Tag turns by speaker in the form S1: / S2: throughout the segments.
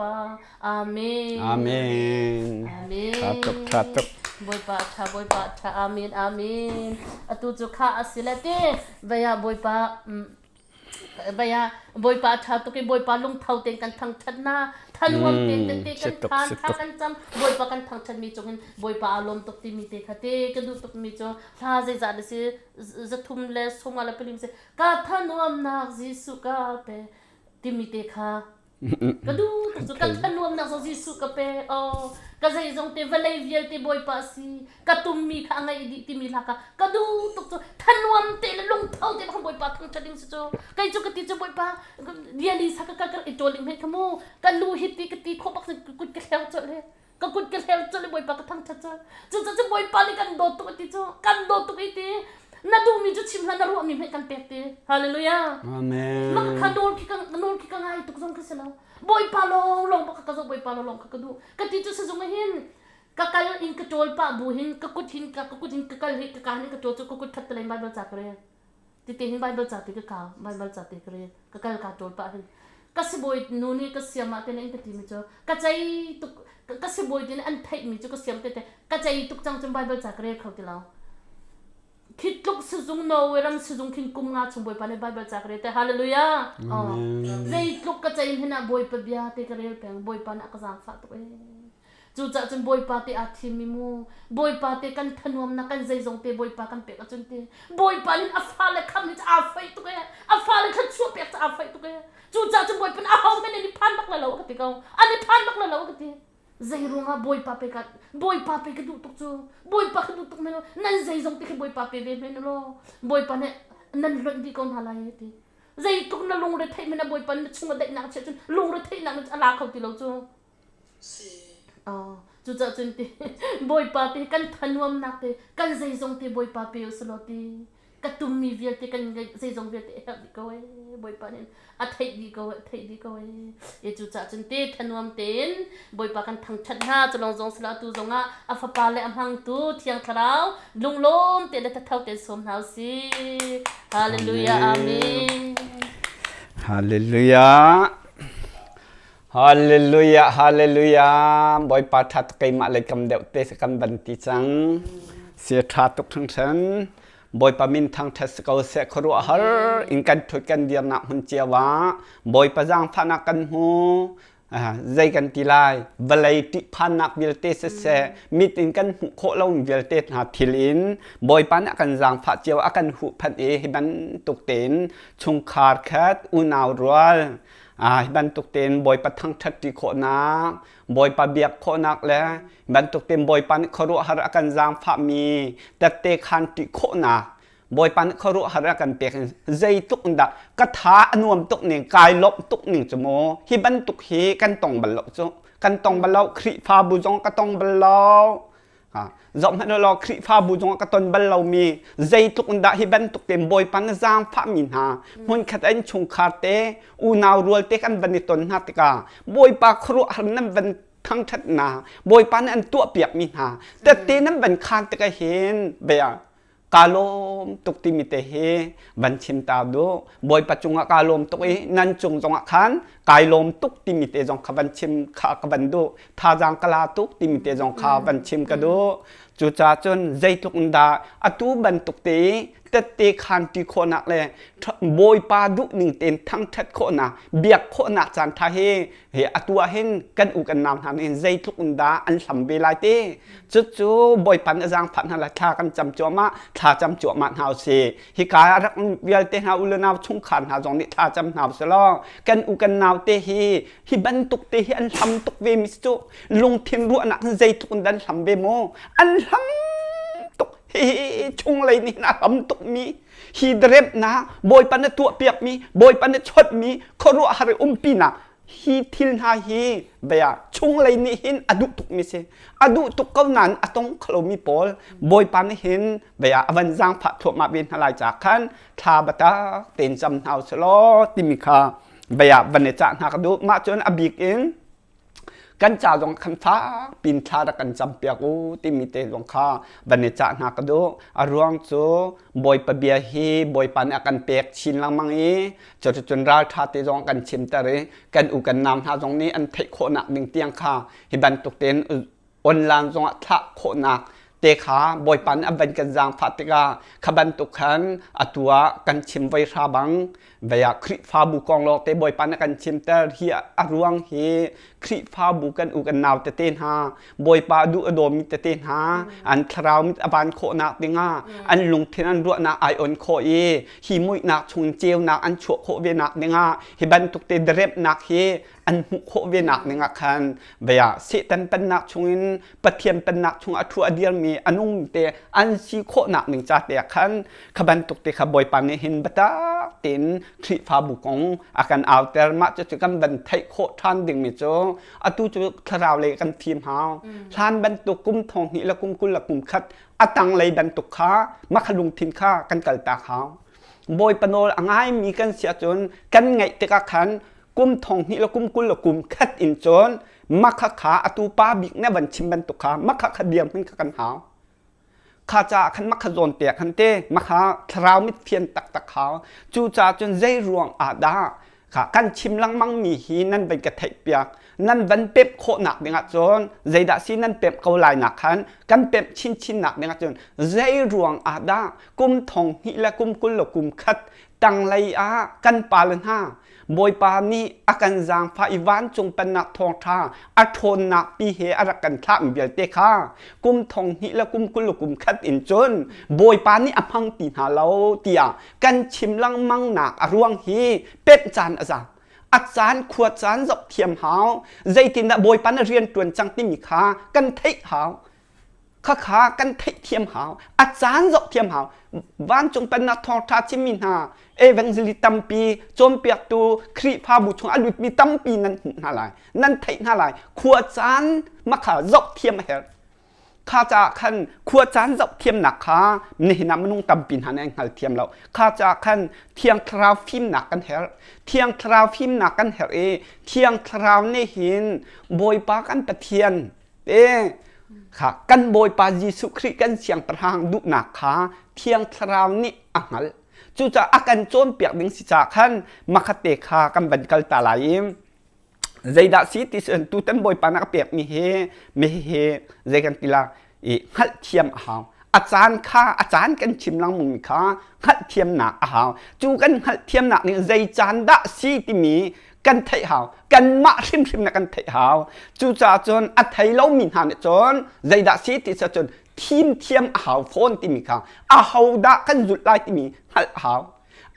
S1: Pa. Amen.
S2: Amen.
S1: Amen.
S2: Tha tuk, tha tuk.
S1: Bawipa tha, Bawipa tha. Amen, amen. Atu cu kha a si le te. Vaya Bawipa vaya Bawipa tha tuk i Bawipa lungtho tein kan thangthat na thanuam tein tete kan than tha kan cam Bawipa kan thangthat mi cungin Bawipa aa lawm tuk timi te kha te ka duh tuk mi cu hla zeizah na si zathum le sumnga le palim si ka thanuamnak Jesuh ka pe timi te kha Ka duh tuk cu ka thanuamnak zong Jesuh ka pe. Oh, ka zeizong te vawlei vialte Bawipa a si. Ka tummi kha a ngeih dih timi hla kha ka duh tuk cu thanuam te le lungtho te khan Bawipa thangṭhat ding si cu. Kei cu ka ti cu Bawipa riali sa ka kal ka i ṭawl ding hmenh kha mu. Ka lu hi ti ka ti khawh bak kut ka hleu colh he. Ka kut ka hleu colh i Bawipa ka thangṭhat colh. Cucaah Bawipa nih kan dawt tuk a ti cu. Kan dawt tuk i ti. Na duhmi cu chim hlah na ruahmi hmeh kan pek ti. Hallelujah.
S2: Amen.
S1: Mah kha nawl khi ka nawl khi ka ngai tuk zong khi si lo. Bawipa lawng lawng bak ka zoh Bawipa lawng lawng kha ka duh. Ka ti cu sizung hin ka kal in ka ṭawl pah bu hin ka kut hin ka kut hin ka kal hi ka kaan in ka ṭawl cu ka kut khat te leng Bible ca ka rel. Tite hin Bible ca te ka kau Bible ca te ka rel. Ka kal ka ṭawl pah hin ka sibawi nu nih ka siam ah te in ka ti mi cu ka cei tuk ka sibawi te nih an theih mi cu ka siam te te ka cei tuk cang cun Bible ca ka rel kho ti lo. Khi tluk sizung Norway ram sizung khin kum nga chung Bawipa nih Bible ca ka rel te hallelujah. Oh. Zeitluk ka cei hin ah Bawipa bia te ka rel peng Bawipa nih a ka zaangfah tuk ee. Cucaah cun Bawipa te aa thim i mu Bawipa te kan thanuamnak kan zeizong te Bawipa kan pek ahcun te Bawipa nih a fale khamh hi cu aa foih tuk ee. A fale thluachuah pek cu aa foih tuk ee. Cucaah cun Bawipa nih aho hmanh an i phan bak lai lo a ka ti ko. An i phan bak lai lo a ka ti. Zei ruangah Bawipa pe ka Bawipa pe ka duh tuk cu Bawipa ka duh tuk men nan zeizong te khi Bawipa pe ve men law Bawipa nih nan hlonh dih ko hna lai ti zeitluk na lungre theih men Bawipa na chung a daihnak chia cun lungre theihnak na a la kho ti lo cu cucaah cun ti Bawipa te kan thanuamnak te kan zeizong te Bawipa pe usulaw ti ka tummi vialte kan zeizong vialte a herh dih ko ee Bawipa nih a theih dih ko a theih dih ko ee e cu cah cun te thanuam tein Bawipa kan thangthat hna cu lawng zong sila tu zongah a fapa le a hmangtu Thiang Thlarau lunglawm te le thatho tein sawm hna usih Hallelujah Amen
S2: Hallelujah Hallelujah Hallelujah Bawipa tha tuk keimah lei kam deuh te kan ban ti cang sia tha tuk hringhran Bawipa min thangthat si ko seh khuaruahhar in kan thut kan dirnak hmun cio ah Bawipa zaangfahnak kan hmu zei kan ti lai vawlei ṭihphannak vialte siseh mit in kan hmuh khawh lo vialte hna thil in Bawipa nih a kan zaangfah cio a kan huhphenh i hi bantuk tein chungkhar khat unau rual hi bantuk tein Bawipa thangṭhat ṭi khawhnak Bawipa biak khawhnak le bantuk tein Bawipa nih khuaruahhar a kan zaangfahmi tette khan ṭih khawhnak Bawipa nih khuaruahhar a kan pek in zeitluk in dah ka tha a nuam tuk ning kai lawmh tuk ning cu mu hi bantuk hi kan tong bal lo cu kan tong bal lo Khrihfabu zong ka tong bal lo Zohhmanh law Khrihfabu zongah ka ton bal lomi zeitluk in dah hi bantuk tein Bawipa na zaangfahmi hna hmunkhat an chungkhar te unau rual te kan van i ton hna tikah Bawipa khuaruahhar nan van thangṭhat hna Bawipa nih an tuahpiakmi hna tette nan van khaan tikah hin bia Kaa lawm tuk timi te hi van chim ta duh. Bawipa cungah kaa lawm tuk i nan cung zongah khan kai lawm tuk timi te zong kha van chim kha ka van duh. Thazaang ka la tuk timi te zong kha van chim ka duh. Cucaah cun zeitluk in dah atu bantuk te i tette khaan ṭi khawhnak le Bawipa duhning tein thangṭhat khawhnak, biak khawhnak caan ṭha hi hi atu ah hin kan u kan nau hna nih zeitluk in dah an hlam ve lai ti cucu bawipa nih a zaangfah hna lai thla kan cam cuahmah thla cam cuahmah hna usih hika ah rak vialte hna u le nau chungkhar hna zong nih thla cam hna usih law kan u kan nau te hi hi bantuk te hi an hlam tuk ve mi cu lungthin ruahnak in zeitluk in dah an hlam ve mu an hlam tuk hi chunglei nih hin a hlam tuk mi hi dremnak Bawipa na tuahpiakmi Bawipa na chonhmi khuaruahhar i umpinak hi thil hna hi bia chunglei nih hin a duh tukmi si a duh tuk ko nain a tong kholomi pawl Bawipa nih hin bia a van zaangfah thluahmah ve hna lai ca khan thla batak tein cam hna usih law timi kha bia van i cah hna ka duh mah cun a bik in. Kan ca zong khan fak pin thla rak kan cam piak u timi te zong kha van i cah hna ka duh. A ruang cu Bawipa bia hi Bawipa nih a kan pek chin lengmang i cuticun ralṭha te zong kan chimter i kan u kan nau hna zong nih an theih khawhnak ding tiang kha hi bantuk tein online zongah thlah khawhnak te kha Bawipa nih a van kan zaangfah tikah kha bantuk khan atu ah kan chim voi hra bang vei ah Khrihfabu kong lawng te Bawipa nih a kan chimter hi a ruang hi Khrihfabu kan u kan nau tete hna Bawipa duh a dawmi tete hna an thlarau mit a van khawhnak dingah an lungthin an ruahnak ai on khawh i hi muihnak chung ceunak an chuah khawh ve nak dingah hi bantuk te daremnak hi an hmuh khawh ve nak ding ah khan bia Satan pennak chungin Pathian pennak chung a thu a dirmi a nung te an si khawhnak ding ca te ah khan kha bantuk te kha Bawipa nih hin biatak tein Khrihfabu kong a kan auter. Mah cu kan van theih khawh ṭhan dingmi cu atu cu thlarau lei kan fim hau. Hlan bantuk kum thong hnih le kum 20 le kum khat a tanglei bantuk kha makha lungthin kha kan kaltak hau. Bawipa nawl a ngaimi kan si ahcun kan ngaih tikah khan kum thong hnih le kum 20 le kum khat in cun makha kha atu pa bik na van chim bantuk kha makha kha dirhmun kha kan hau. Kha caah khan makha zawn te khan te makha thlarau mit fian taktak hau. Cu caah cun zei ruang ah dah kha kan chim lengmang mi hi nan van ka theih piak nan van pemh khawhnak dingah cun zeidah si nan pemh ko lai nak khan kan pemh chinchin nak dingah cun zei ruang ah dah kum thong hnih le kum 20 le kum khat tanglei ah kan pale hna Bawipa nih a kan zaangfah i vancung pennak thawngṭha a ṭhawnnak pi he a rak kan thlahmi vialte kha kum thong hnih le kum 20 le kum khat in cun Bawipa nih a hmang ti hna lo tiah kan chim lengmang nak a ruang hi pemh caan a za. A caan khua caan zoh thiam hau. Zeitindah Bawipa na rian ṭuan cang timi kha kan theih hau. Khakha kan theihthiam hau. A caan zoh thiam hau. Vancung pennak thawngṭha chimmi hna, evangelist tampi, cawnpiaktu, Khrihfabu chung a lutmi tampi nan hmuh hna lai. Nan theih hna lai. Khua caan makha zoh thiam a herh. Kha caah khan khua caan zoh thiamnak kha nihin ah minung tampi hna nih an hngal thiam lo. Kha caah khan Thiang Thlarau fimnak kan herh. Thiang Thlarau fimnak kan herh i Thiang Thlarau nih hin Bawipa kan Pathian te kha kan Bawipa Jesuh Khrih kan siangpahrang duhnak kha Thiang Thlarau nih a hngalh. Cucaah a kan cawnpiak ding si caah khan makhatte kha kan van kal ta lai i zeidah si ti cun tutan Bawipa nih a pekmi hi mi hi zei kan ti la i hngalhthiam a hau. A caan kha a caan kan chim lengmang mi kha hngalhthiamnak a hau. Cu kan hngalhthiamnak nih zei caan dah si timi kan theih hau kanmah hrimhrim na kan theih hau cucaah cun a thei lomi hna nih cun zeidah si ti cun thim thiam a hau fawn timi kha aho dah kan zulh lai timi hngalh a hau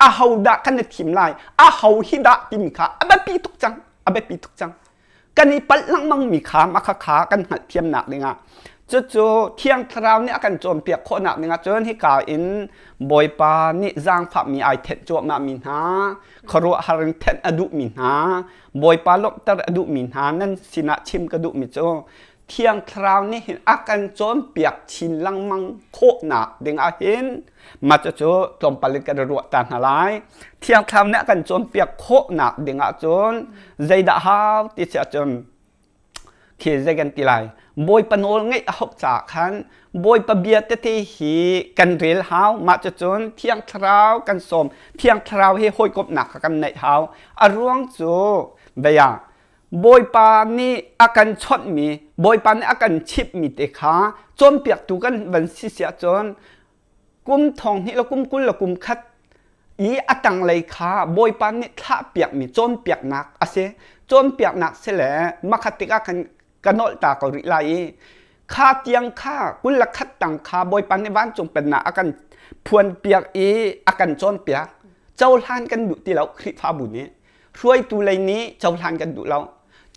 S2: aho dah kan i thim lai aho hi dah timi kha a biapi tuk cang a biapi tuk cang kan i palh lengmang mi kha mah kha kan hngalhthiamnak dingah cucu Thiang Thlarau nih a kan cawnpiak khawhnak dingah cun hika in Bawipa nih zaangfahmi ai thenh cuahmah mi hna khuaruahhar in thenh a duhmi hna Bawipa lawmhter a duhmi hna nan sinah chim ka duhmi cu Thiang Thlarau nih hin a kan cawnpiak chin lengmang khawhnak dingah hin mah cucu tlawmpal in kan ruah ta hna lai. Thiang Thlarau nih a kan cawnpiak khawhnak dingah cun zeidah hau ti si ahcun khi zei kan ti lai Bawipa nawl ngeih a hauh caah khan Bawipa bia tete hi kan rel hau mah cucun Thiang Thlarau kan sawm Thiang Thlarau he hawikomhnak kha kan neih hau a ruang cu bia Bawipa nih a kan chawnhmi Bawipa nih a kan chimhmi te kha cawnpiaktu kan van si si ahcun kum thong hnih le kum 20 le kum khat i a tanglei kha Bawipa nih thlahpiakmi cawnpiaknak a si. Cawnpiaknak si le makhat tikah khan ka nolh ta ko rih lai i kha tiang kha 21 tang kha Bawipa nih vancung pennak a kan phuanpiak i a kan cawnpiak. Cohlan kan duh ti lo Khrihfabu nih. Hruaitu lei nih cohlan kan duh lo.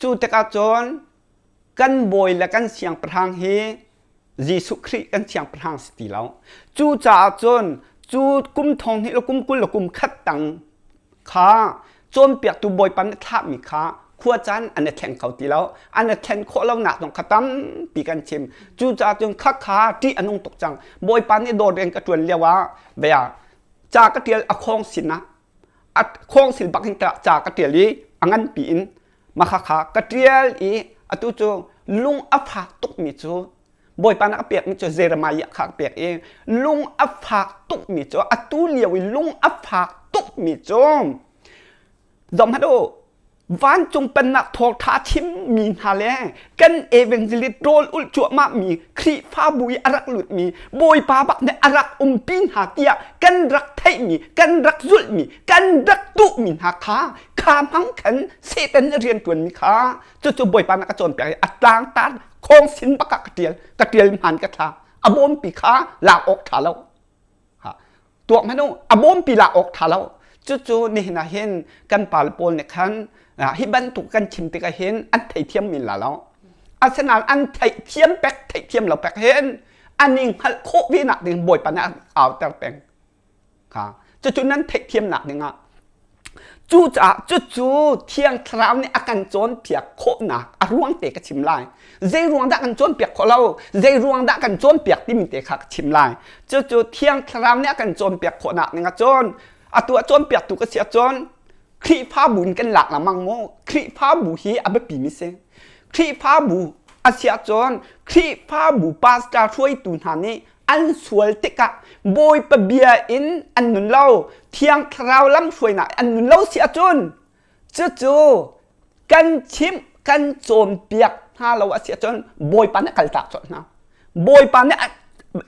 S2: Cu tikah cun kan bawi le kan siangpahrang hi Jesuh Khrih kan siangpahrang si ti lo. Cucaah cun cu kum thong hnih le kum 20 le kum khat tang kha cawnpiaktu Bawipa nih thlahmi kha khua caan an i thleng kho ti lo. An i thlen khawh lonak zong kha tampi kan chim. Cucaah cun khakha ṭih a nung tuk cang. Bawipa nih dawr rian ka ṭuan lio ah bia ca ka ṭial a khawng sinah a khawng sil bak in ca ka ṭial i a nganpi in makha kha ka ṭial i Atu cu lung a fak tukmi cu Bawipa nih a pekmi cu Jeremiah kha a pek i lung a fak tukmi cu atu lio i lung a fak tukmi cu zoh hmanh u vancung pennak thawngṭha chimmi hna le kan evangelist rawl ulh cuahmahmi Khrihfabu i a rak lutmi Bawipa bak nih a rak umpi hna tiah kan rak theihmi kan rak zulhmi kan rak duhmi hna kha kha hmang khan Satan nih rian ṭuanmi kha cucu Bawipa nih a ka cawnpiak i a tlangtar khawng sin bak ah ka ṭial ka ṭial hman ka thla a bawmpi kha lak awk ṭha lo tuak hmanh u a bawmpi lak awk ṭha lo cucu nihin ah hin kan pale pawl nih khan hi bantuk kan chim tikah hin an theithiam men la lo asinain an theihthiam pek theihthiam lo pek hin an i hngalh khawh ve nak ding Bawipa nih a auter peng kha cucu nan theihthiamnak dingah cucaah cucu Thiang Thlarau nih a kan cawnpiak khawhnak a ruang te ka chim lai zei ruang dah kan cawnpiak khawh lo zei ruang dah kan cawnpiak timi te kha ka chim lai cucu Thiang Thlarau nih a kan cawnpiak khawhnak ning ahcun atu a cawnpiaktu ka si ahcun Khrihfabu in kan lak lengmang mu Khrihfabu hi a biapi mi si Khrihfabu a si ahcun Khrihfabu pastor hruaitu hna nih an sual tikah Bawipa bia in an nun lo Thiang Thlarau lamhruainak an nun lo si ahcun cucu kan chimh kan cawnpiak hna lo a si ahcun Bawipa nih a kaltak colh hna Bawipa nih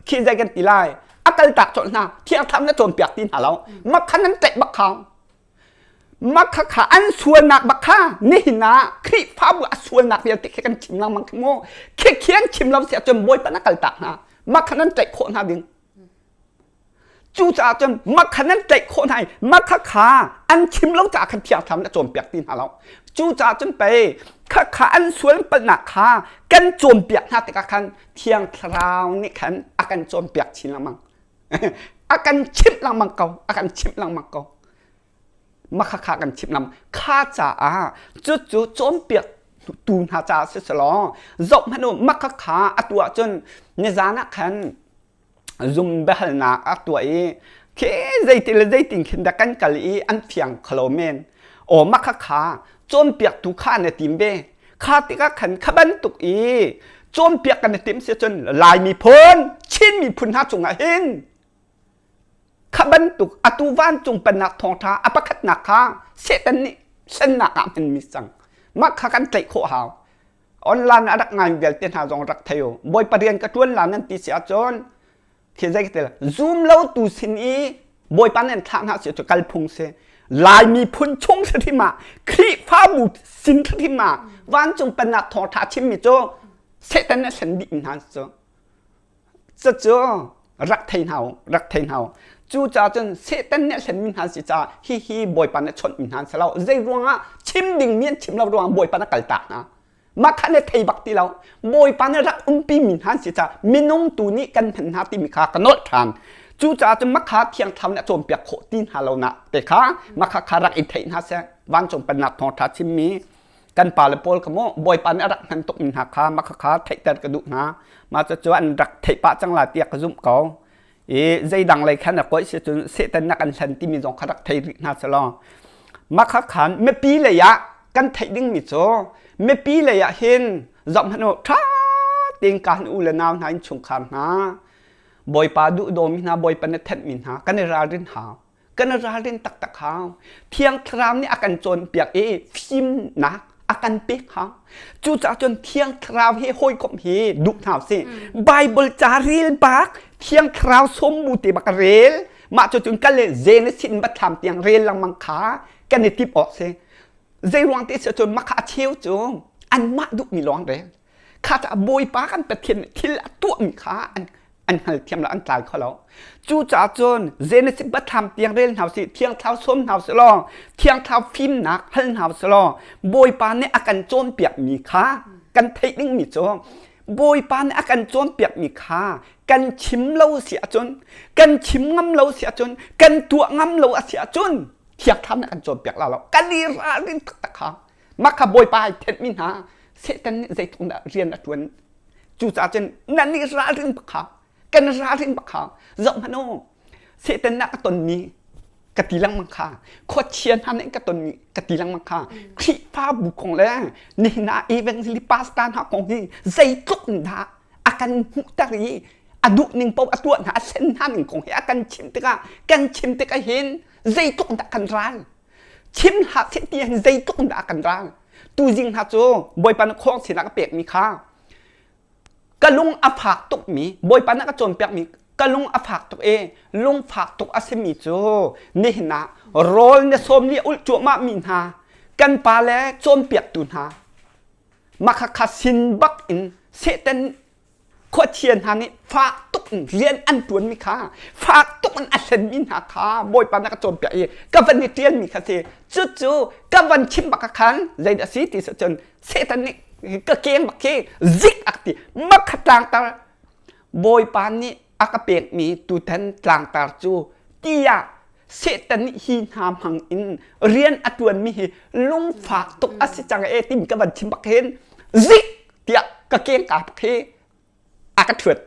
S2: khi zei kan ti lai a kaltak colh hna Thiang Thlarau nih a cawnpiak ti hna lo makhan an tlaih bak kha Makha kha an sualnak bak kha nihin ah Khrihfabu a sualnak vialte khi kan chim lengmang khi mu khi khi an chim lo si ahcun Bawipa na kaltak hna makha nan tlaih khawh hna ding cucaah cun makha nan tlaih khawh hna i makha kha an chim lo caah khan Thiang Thlarau nih a cawnpiak ti hna lo cucaah cun pei kha kha an sual palhnak kha kan cawnpiak hna tikah khan Thiang Thlarau nih khan a kan cawnpiak chin lengmang a kan chimh lengmang ko a kan chimh lengmang ko makha kha kan chimh lengmang kha caah cucu cawnpiak tu hna caah si selaw zoh hmanh u makha kha atu ahcun nizan ah khan zum biahalnak a tuah i khi zeiti le zeitin khin dah kan kal i an fiang khalo men aw makha kha cawnpiaktu kha na tim ve kha tikah khan kha bantuk i cawnpiak kan i timh si cun Lai miphun Chin miphun hna cungah hin kha bantuk atu vancung pennak thawngṭha a pakhatnak kha Satan nih hlennak ah hmanmi cang mah kha kan tlaih khawh hau online a rak ngai vialte hna zong rak thei u Bawipa rian ka ṭuan la nan ti si ahcun khi zei ka ti zum lo tu sin i Bawipa nih an thlah hna si cu kalphung si Lai miphun chung hrim ah Khrihfabu sin hrim ah vancung pennak thawngṭha chimmi cu Satan a hlen dih hna cu cucu rak thei hna u rak thei hna u cucaah cun Satan nih a hlenmi hna si caah hihi Bawipa nih a chawnhmi hna an si lo zei ruangah chim dingmi an chim lo ruangah Bawipa nih a kaltak hna Mah kha na thei bak ti lo. Bawipa nih rak umpi mi hna an si caah minung tu nih kan hman hna timi kha ka nolh ṭhan. Cucaah cun makha Thiang Thlarau nih a cawnpiak khawh ti hna lo nak te kha makha kha rak i theih hna seh. Vancung pennak thawngṭha chimmi kan pale pawl kha mu Bawipa nih a rak hman tukmi hna kha makha kha theihter ka duh hna. Mah cucu an rak theih pah cang lai tiah ka zumh ko. I zeidang lei khan a kawih si cun Satan na kan hlen timi zong kha rak thei rih hna selaw makha khan mipi lei ah kan theih dingmi cu mipi lei ah hin zoh hmanh u ṭha tein kan u le nau hna innchungkhar hna Bawipa duhdawmi hna Bawipa na thenhmi hna kan i ralrin hau kan i ralrin taktak hau Thiang Thlarau nih a kan cawnpiak i fimnak a kan pek hau cucaah cun Thiang Thlarau he hawikomh hi duh hna usih Bible ca rel bak Thiang Thlarau sawm bu te bak rel mah cu cun kal le Genesis in Biathlam tiang rel lengmang kha kan i timh awk si zei ruang te si cun makha a cheu cu anmah duhmi lawng rel kha ca Bawipa kan Pathian nih thil a tuahmi kha an an hngalthiam lo an tlai kho lo cucaah cun Genesis Biathlam tiang rel hna usih Thiang Thlarau sawm hna usih law Thiang Thlarau fimnak hal hna usih law Bawipa nih a kan cawnpiakmi kha kan theih dingmi cu Bawipa nih a kan cawnpiakmi kha kan chim lo si ahcun kan chim ngam lo si ahcun kan tuah ngam lo a si ahcun Thiang Thlarau nih a kan cawnpiak la lo kan i ralrin taktak kha mah kha Bawipa ai thenhmi hna Satan nih zeitluk dah rian a ṭuan cucaah cun nan nih ralrin bak hau kan ralrin bak hau zoh hmanh u Satan nih a ka tonmi Ka ti lengmang kha. Khuachia hna nih ka tonmi ka ti lengmang kha. Khrihfabu kong le nihin ah evangelist pastor hna kong hi zeitluk in dah a kan hmuhter i a duh ning paoh a tuah hna a thlen hna ning kong hi a kan chim tikah kan chim tikah hin zeitluk dah kan ral chim hlah seh ti hin zeitluk dah kan ral tuzing hna cu Bawipa na khawng sinah ka pekmi kha ka lung a fak tukmi Bawipa na ka cawnpiakmi ka lung a fak tuk i lungfak tuk a simi cu nihin ah rawl na sawm li ulh cuahmah mi hna kan pa le cawnpiaktu hna Makhakha sin bak in Satan khuachia hna nih fak tuk in rian an ṭuanmi kha fak tuk in a hlenmi hna kha Bawipa na ka cawnpiak i ka van i ṭialmi kha si. Cucu ka van chim bak ah khan zeidah a si ti cun Satan nih ka keng bak khi zik a ka ti. Makha tlangtar Bawipa nih a ka pekmi tutan tlangtar cu tiah Satan nih hi hna hmang in rian a ṭuanmi hi lungfak tuk a si cang e timi ka van chim bak hin zik tiah ka keng ka bak hi a ka ṭhuat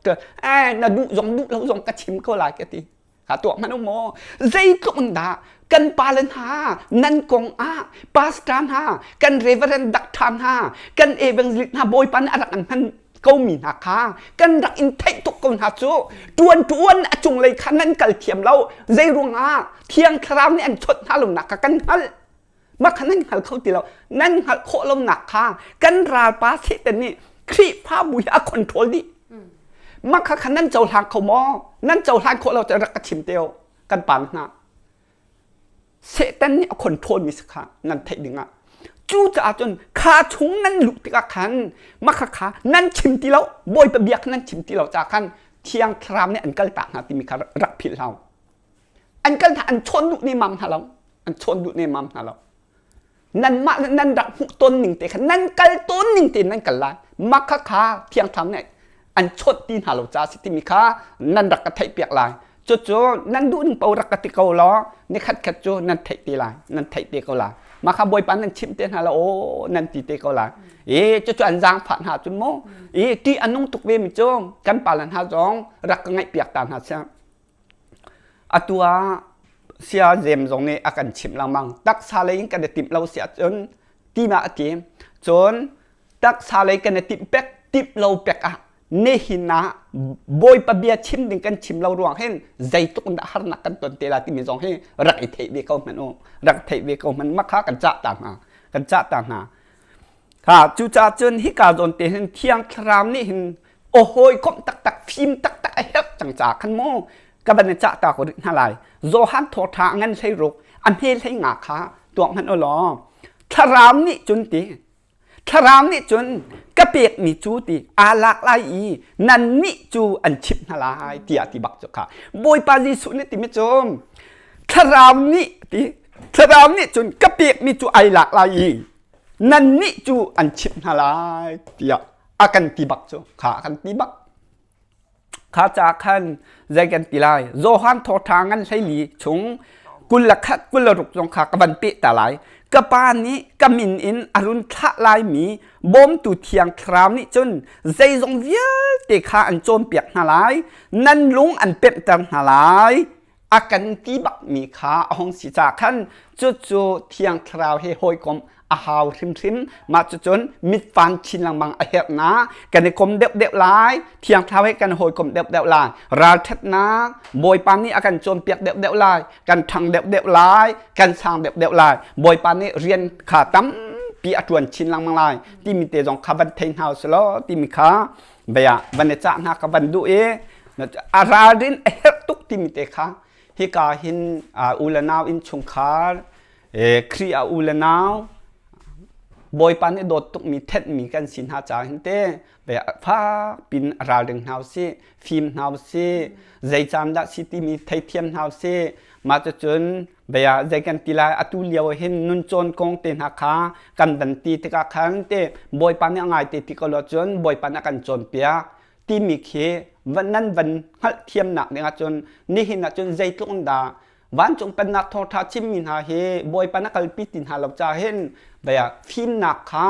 S2: cu eh na duh zong duh lo zong ka chim ko lai ka ti ka tuah hmanh u maw zeitluk in dah kan pale hna nan kong ah pastor hna kan reverend doctor hna kan evangelist hna bawipa nih a rak an hman komi hna kha kan rak in theih tuk ko hna cu ṭuan ṭuan a cunglei kha nan kal thiam lo zei ruangah thiang thlarau nih an chawnh hna lonak kha kan hngalh mah kha nan hngal kho ti lo nan hngalh khawh lonak kha kan ralpa Satan nih Khrihfabu hi a control dih mah kha kha nan cohlang kho maw nan cohlan khawh lo rak ka chim te kan pa hna Satan nih a control mi si kha nan theih ding ah cucaah cun kha chung nan luh tikah khan mah kha nan chim ti lo Bawipa bia kha nan chim ti lo caah khan Thiang Thlarau nih an kaltak hna timi kha rak philh hlah an kal hna an chawn duh nemam hna lo an chawn duh nemam hna lo nanmah le nan rak hmuh tawn ning te kha nan kal tawn ning te nan kal lai mah kha kha thiang thlarau nih an chawnh ti hna lo ca si timi kha nan rak ka theih piak lai cucu nan duh ning paoh rak ka ti ko law ni khat khat cu nan theih te lai nan theih te ko lai mah kha bawipa nan chimh te hna la aw nan ti te ko lai e cucu an zaangfah hna cun mu e ti a nung tuk ve mi cu kan pa le hna zong rak ka ngaih piak ta hna seh Atu ah saya Zem zong nih a kan chimh lengmang. Taksa lei in kan i timh lo si ahcun timah a ti. Cun taksa lei kan i timh pek, timh lo pek ah nihin ah Bawipa bia chim ding kan chim lo ruang hin zeitluk in dah harnak kan ton te lai timi zong hi rak i theih ve ko hmanh u. Rak theih ve ko hmanh. Mah kha kan cah ta hna. Kan cah ta hna. Kha cucaah cun hika zawn te hin Thiang Thlarau nih hin aw hawikomh taktak fim taktak a herh cang caah khan mu ka van i cah ta ko rih hna lai. Johan thawngṭha a ngan 16 a hme 15 kha tuak hmanh u law Thlarau nih cun ti Thlarau nih cun ka pekmi cu ti aa lak lai i nannih cu an chimh hna lai tiah ti bak cu kha Bawipa Jesuh nih timi cu Thlarau nih ti Thlarau nih cun ka pekmi cu ai lak lai i nannih cu an chimh hna lai tiah a kan ti bak cu kha a kan ti bak kha ca khan zei kan ti lai Johan thawṭha ngan 14 chung 21 26 zong kha ka van peh ta lai ka pa nih ka min in a run thlah laimi bawmtu thiang thlarau nih cun zeizong vialte kha an cawnpiak hna lai nan lung an pemhter hna lai a kan ti bakmi kha a hung si caah khan cucu Thiang Thlarau he hawikom a hau hrimhrim mah cucun mitfan chin lengmang a herhnak kan i kom deuhdeuh lai Thiang Thlarau he kan hawikom deuhdeuh lai ralṭhatnak Bawipa nih a kan cawnpiak deuhdeuh lai kan ṭhang deuhdeuh lai kan sang deuhdeuh lai Bawipa nih rian kha tampi a ṭuan chin lengmang lai timi te zong kha van thei hna usih timi kha bia van i cah hna ka van duh i a ralrin a herh tuk timi te kha hika hin u le nau innchungkhar Khrih a u le nau Bawipa nih dawt tukmi thenhmi kan si hna caah hin te fak pin a ralring hna usih fim hna usih zei caan dah si timi theithiam hna usih mah cucun bia zei kan ti lai atu lio hin nun cawn kong te hna kha kan van ti tikah khan te Bawipa nih a ngai te ti ko lo cun Bawipa nih a kan cawnpiak timi khi nan van hngalhthiamnak ding ahcun nihin ahcun zeitluk in dah vancung pennak thawngṭha chimmi hna hi Bawipa na kalpi ti hna lo ca hin bia fimnak kha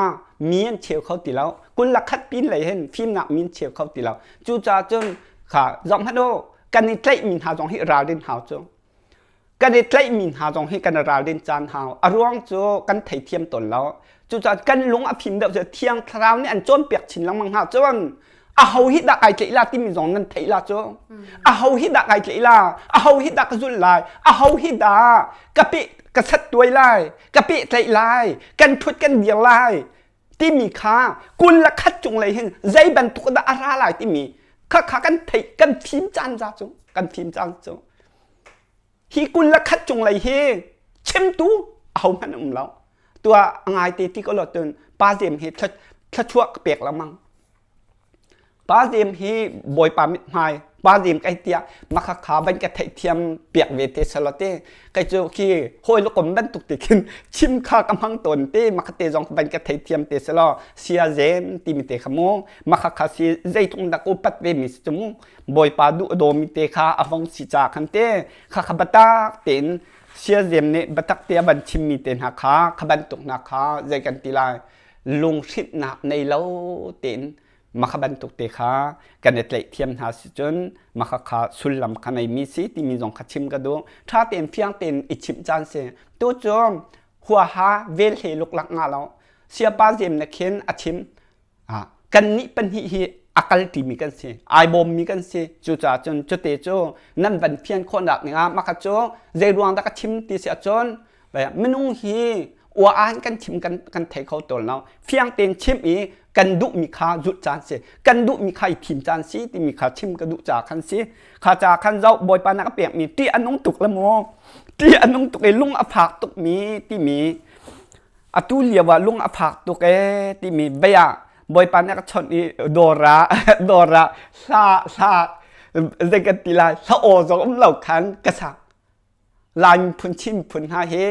S2: mi an cheu kho ti lo 21 pin lei hin fimnak mi an cheu kho ti lo cucaah cun kha zoh hmanh u kan i tlaihmi hna zong hi ralrin hau cu. Kan i tlaihmi hna zong hi kan i ralrin caan hau. A ruang cu kan theithiam tawn lo. Cucaah kan lung a fim deuh cu Thiang Thlarau nih an cawnpiak chin lengmang hna cun aho hi dah kai tlaih la timi zong nan theih la cu. Aho hi dah kai tlaih la? Aho hi dah ka zulh lai? Aho hi dah ka pe ka sat tuai lai? Ka pehtlaih lai? Kan ṭhut kan dir lai? Timi kha 21 cung lei hin zei bantuk dah a ra lai timi kha kha kan theih kan fim caan za cu kan fim caan cu hi 21 cung lei hi chimtu ahohmanh um lo tua ngai te ti ko lo tun pa zem hi thluachuah ka pek lengmang Pa Zem hi Bawipa mithmai Pa Zem kai tiah makha kha van ka theihthiam piak ve te selaw te kai cu khi hawi lukom bantuk te khin chim kha ka hmang tawn te makha te zong van ka theithiam te selaw sia zem timi te kha mu makha kha si zeitlung dak upat ve mi si cu mu Bawipa duh a dawmi te kha a vong si ca khan te kha kha batak tein sia zem nih batak te a van chimmi te hna kha kha bantuk hna kha zei kan ti lai lunghrinhnak nei lo tein makha bantuk te kha kan i tlaih thiam hna si cun makha kha sullam kha neimi si timi zong kha chim ka duh. Ṭha tein fiang tein i chimh caan si. Tu cu huaha vel he luklak nga lo. Siapa zem na khin a chim. Kan nih pahnih hi a kal ṭimi kan si. Ai bawmmi kan si. Cucaah cun cute cu nan van fian khawhnak ning ah makha cu zei ruang dah ka chim ti si ahcun minung hi ua an kan chim kan kan thei kho tawn lo fiang tein chim i kan duhmi kha zulh caan si kan duhmi kha i thim caan si timi kha chim ka duh ca khan si kha ca khan zoh bawipa na ka pekmi ti a nung tuk le mu ti a nung tuk i lung a fak tuk mi timi atu lio ah lung a fak tuk e timi bia bawipa nih a ka chawnh i dawr ah dawr ah hla hla zei kan ti lai hla aw zong um lo khan ka sak Lai miphun Chin miphun hna hi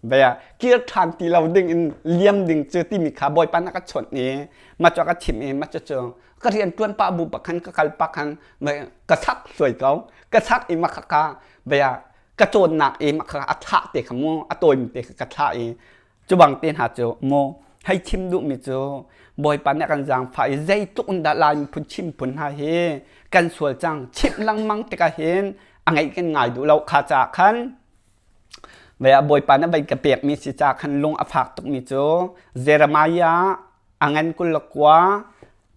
S2: bia kir ṭhan ti lo ding in liam ding cu timi kha Bawipa nih a ka chawnh i mah cu a ka chimh i mah cucu ka rian ṭuan pah bu bak khan ka kal pah khan ka sak hluai ko ka sak i mah khakha bia ka cawnnak i mah khakha a thlah te kha mu a tawimi te kha ka thlah i cu bang te hna cu mu hei chim duhmi cu Bawipa nih a kan zaangfah i zeitluk in dah Lai miphun Chin miphun hna hi kan sual cang chimh lengmang tikah hin a ngeih kan ngai duh lo kha caah khan Bawipa nih vei ka pekmi si caah khan lung a fak tukmi cu Jeremiah a ngan 29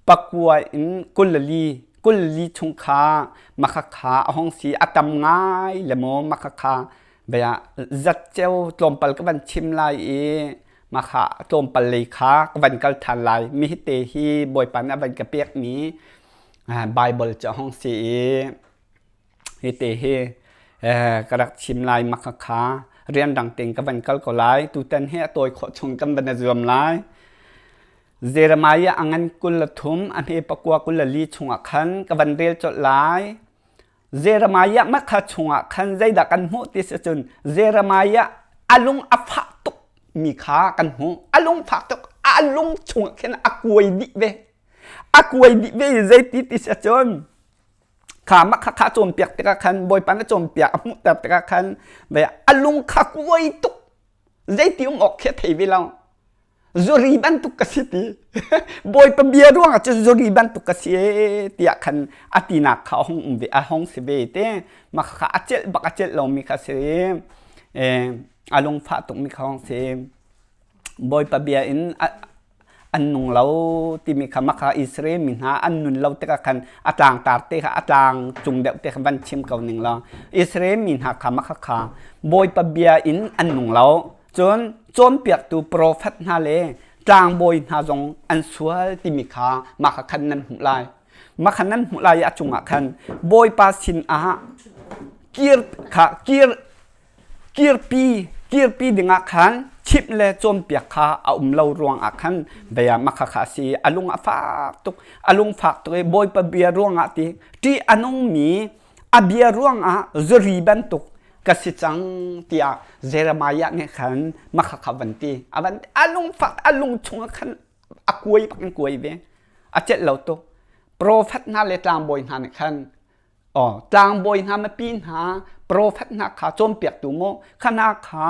S2: pakua in 24 24 chung kha makhakha a hong si a tam ngai le maw makhakha bia zatceo tlawmpal ka van chim lai i makha tlawmpal lei kha ka van kal ṭhan lai mi hi te hi Bawipa nih a van ka pekmi Bible cu a hong si i Hite hi ka rak chim lai mak kha rianrang tein ka van kal ko lai. Tutan hi a tawi khawh chung kan van i zuam lai. Jeremiah a ngan 23 a hme pakua 24 chungah khan ka van rel colh lai. Jeremiah makha chungah khan zeidah kan hmuh ti si cun Jeremiah a lung a fah tuk mi kha kan hmuh. A lung fak tuk a lung chungah khin a kuai dih ve. A kuai dih ve i zeiti ti si cun Kha mah kha kha cawnpiak tikah khan Bawipa na cawnpiak a hmuhter tikah khan a lung kha kuai tuk zeiti um awk khi a thei ve lo zuri bantuk ka si ti Bawipa bia ruangah cun zuri bantuk ka si ee tiah khan a tinak kha a hung um ve a hung si ve te mah kha a celh bak a celh lomi kha si a lungfah tukmi kha hung si Bawipa bia in an nung lo timi kha maka Israel mi hna an nun lo tikah khan a tlangtar te kha a tlang cung deuh te kha van chim ko ning law Israel mi hna kha maka kha Bawipa bia in an nung lo cun cawnpiaktu profet hna le tlangbawi hna zong an sual timi kha maka khan nan hmuh lai maka nan hmuh lai i a cungah khan Bawipa sin ah kir kha kir kirpi kirpi dingah khan chimh le cawnpiak kha a um lo ruangah khan bia makha kha a si a lung a fak tuk a lung fak tuk i bawipa bia ruangah ti ṭih a nungmi a bia ruangah zuri bantuk ka si cang tiah Jeremiah nih khan makha kha van ti a van a lung fak a lung chungah khan a kuai bak in kuai ve a celh lo tuk profet hna le tlangbawi hna nih khan Aw, tlangbawi hna mipi hna profet hna kha cawnpiaktu maw kha hna kha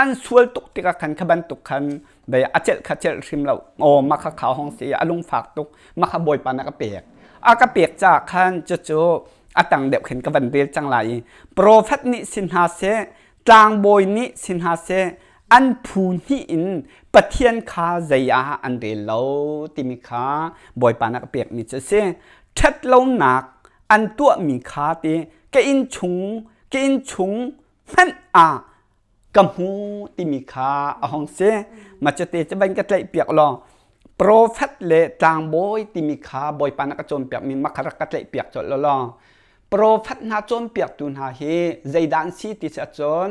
S2: an sual tuk tikah khan kha bantuk khan bei a celh kha celh hrim lo aw mah kha kha hong si a lungfak tuk mah kha bawipa na ka pek a ka pek caah khan cucu a tang deuh khin ka van rel cang lai i profet nih si hna seh. Tlangbawi nih si hna seh, an phu hnih in Pathian kha zei ah an rel lo timi kha Bawipa nih a pekmi cu a si. Ṭhatlonak an tuahmi kha ti ka inn chung ka inn chung hmanh ah ka hmu timi kha a hong si. Mah cu te cu van ka tlaihpiak law profet le tlangbawi timi kha Bawipa nih a ka cawnpiakmi mah kha rak ka tlaihpiak colh law law Profet hna cawnpiaktu hna hi zeidah an si ti si ahcun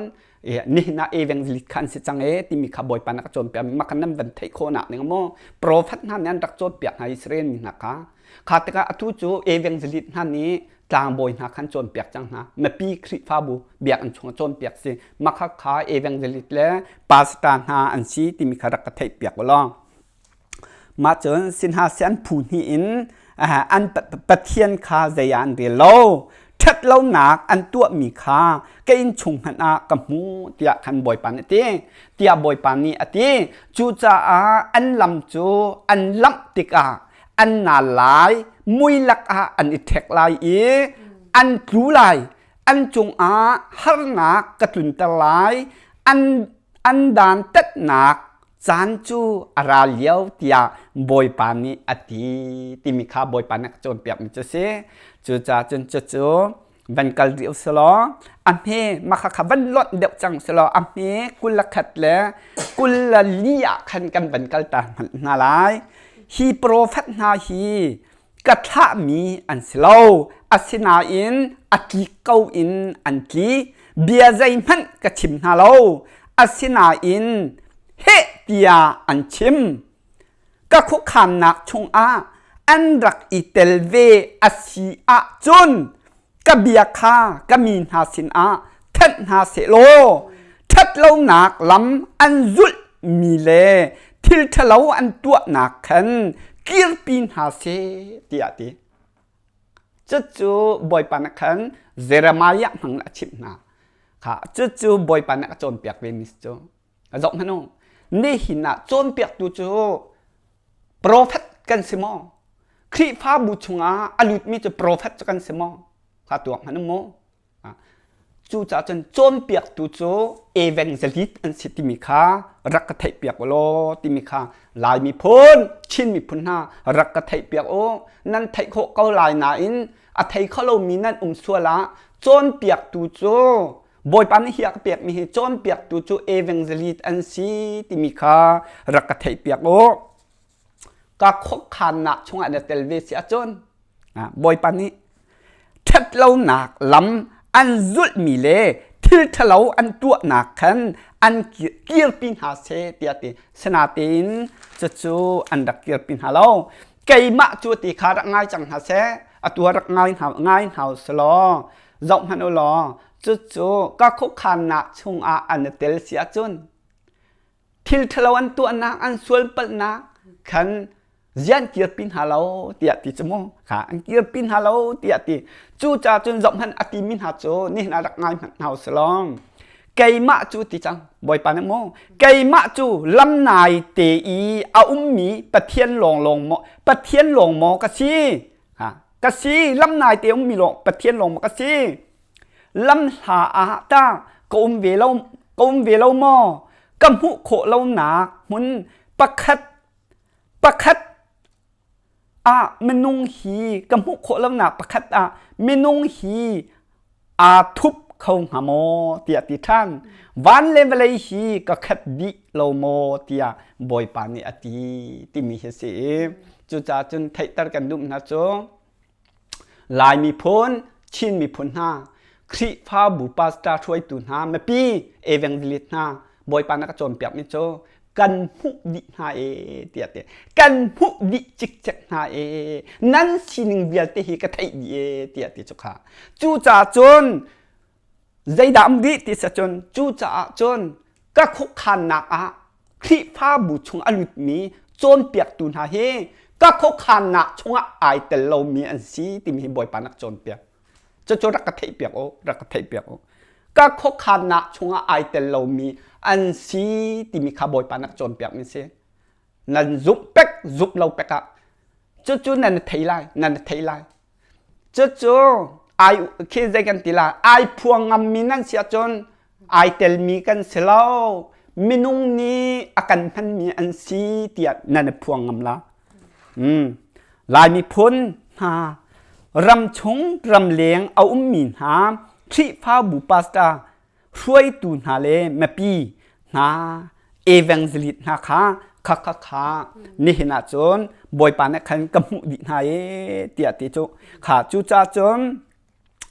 S2: nihin ah evangelist kha an si cang e timi kha Bawipa nih a ka cawnpiak mah kha nan van theih khawhnak ding maw profet hna nih an rak cawnpiak hna Israel mi hna kha kha tikah atu cu evangelist hna nih tlangbawi hna khan cawnpiak cang hna mipi Khrihfabu biakinn chung ah cawnpiak si mah kha kha evangelist le pastor hna an si timi kha rak ka theihpiak u law Mah cun sinhasian phu hnih in an Pathian kha zei ah an rel lo. Ṭhatlonak an tuahmi kha ka inn chung hmanh ah ka hmu tiah khan Bawipa nih a ti. Tiah Bawipa nih a ti. Cucaah an lam cu an lamh tikah an nal lai, mui lakah an i ṭhek lai i an tlu lai. An cungah harnak ka tlunter lai. An an dantatnak caan cu a ra lio tiah Bawipa nih a ti timi kha Bawipa nih a ka cawnpiakmi cu a si. Cucaah cun cucu van kal rih usih law a hme mah kha van lonh deuh cang usih law a hme 21 le 24 ah khan kan van kal ta hna lai. Hi profet hna hi ka thlahmi an si lo. Asinain a tlik ko in an tli. Bia zeihmanh ka chim hna lo. Asinain heh tiah an chim. Ka khuakhannak chungah an rak i tel ve a si ahcun ka bia kha ka mi hna sinah thanh hna sehlaw ṭhatlonak lam an zulhmi le thil ṭhalo an tuahnak khan kirpi hna seh tiah a ti. Cucu Bawipa nih khan Jeremiah hmang in a chimh hna. Kha cucu Bawipa nih a cawnpiak ve mi cu. Zoh hmanh u. Nihin ah cawnpiaktu cu profet kan si maw? Khrihfabu chungah a lutmi cu profet cu kan si maw? Kha tuak hmanh u mu. Cucaah cun cawnpiaktu cu evangelist an si timi kha rak ka theihpiak u law timi kha Lai miphun, Chin miphun hna rak ka theihpiak u. Nan theih khawh ko lai nain a thei kho lomi nan um sual ah cawnpiaktu cu Bawipa nih hi a ka pekmi hi cawnpiaktu cu evangelist an si timi kha rak ka theihpiak u. Ka khuakhannak chungah na tel ve si ahcun Bawipa nih ṭhatlonak lam an zulhmi le thil ṭhalo an tuahnak khan an kirpi hna seh tiah ti. Sinain cucu an rak kirpi hna lo. Keimah cu ti kha rak ngai cang hna seh. Atu ah rak ngai hna ngai hna u law zoh hmanh u law cucu ka khuakhannak chungah an i tel si ahcun thil ṭhalo an tuahnak an sual palhnak khan zian kirpi hna lo tiah ti cu mu kha an kirpi hna lo tiah ti cucaah cun zohhmanh a timi hna cu nihin ah rak ngai hmanh hna usilaw keimah cu ti cang bawipa nih mu keimah cu lamnai te i a ummi pathian lawnglawng maw pathian lawng maw ka si ha ka si lamnai te ummi lawng pathian lawng maw ka si lamhla ah ta ka um ve lo ka um ve lo maw ka hmuh khawh lonak hmun pakhat pakhat ah minung hi ka hmuh khawh lonak pakhat ah minung hi aa thup kho hnga maw tiah ti ṭhan van le vawlei hi ka khat dih lo maw tiah Bawipa nih a ti timi hi si i cucaah cun theihter kan duh hna cu Lai miphun, Chin miphun hna, Khrihfabu pastor hruaitu hna, mipi evangelist hna, Bawipa na ka cawnpiakmi cu kan hmuh dih hna e tiah ti. Kan hmuh dih cikcek hna e. Nan sining vialte hi ka theih dih e tiah ti cu kha. Cucaah cun zeidah um dih ti cun cucaah cun ka khuakhannak ah Khrihfabu chung a lutmi cawnpiaktu hna hi ka khuakhannak chungah ai tel lomi an si timi hi Bawipa nak cawnpiak. Cucu rak ka theihpiak u, rak ka theihpiak u. Ka khuakhannak chungah ai tel lomi an si timi kha Bawipa nak cawnpiakmi si. Nan zumh pek, zumh lo pek ah cucu nan thei lai, nan thei lai. Cucu ai khi zei kan ti la ai phuang ngammi nan si ahcun. Ai telmi kan si lo. Minung nih a kan hmanmi an si tiah nan i phuang ngam la. Mm. Lai miphun hna ram chung ramleng a ummi hna Khrihfabu pastor hruaitu hna le mipi hna evangelist hna kha kha kha kha nihin ah cun Bawipa nih khan ka hmuh dih hna e tiah ti cu kha cucaah cun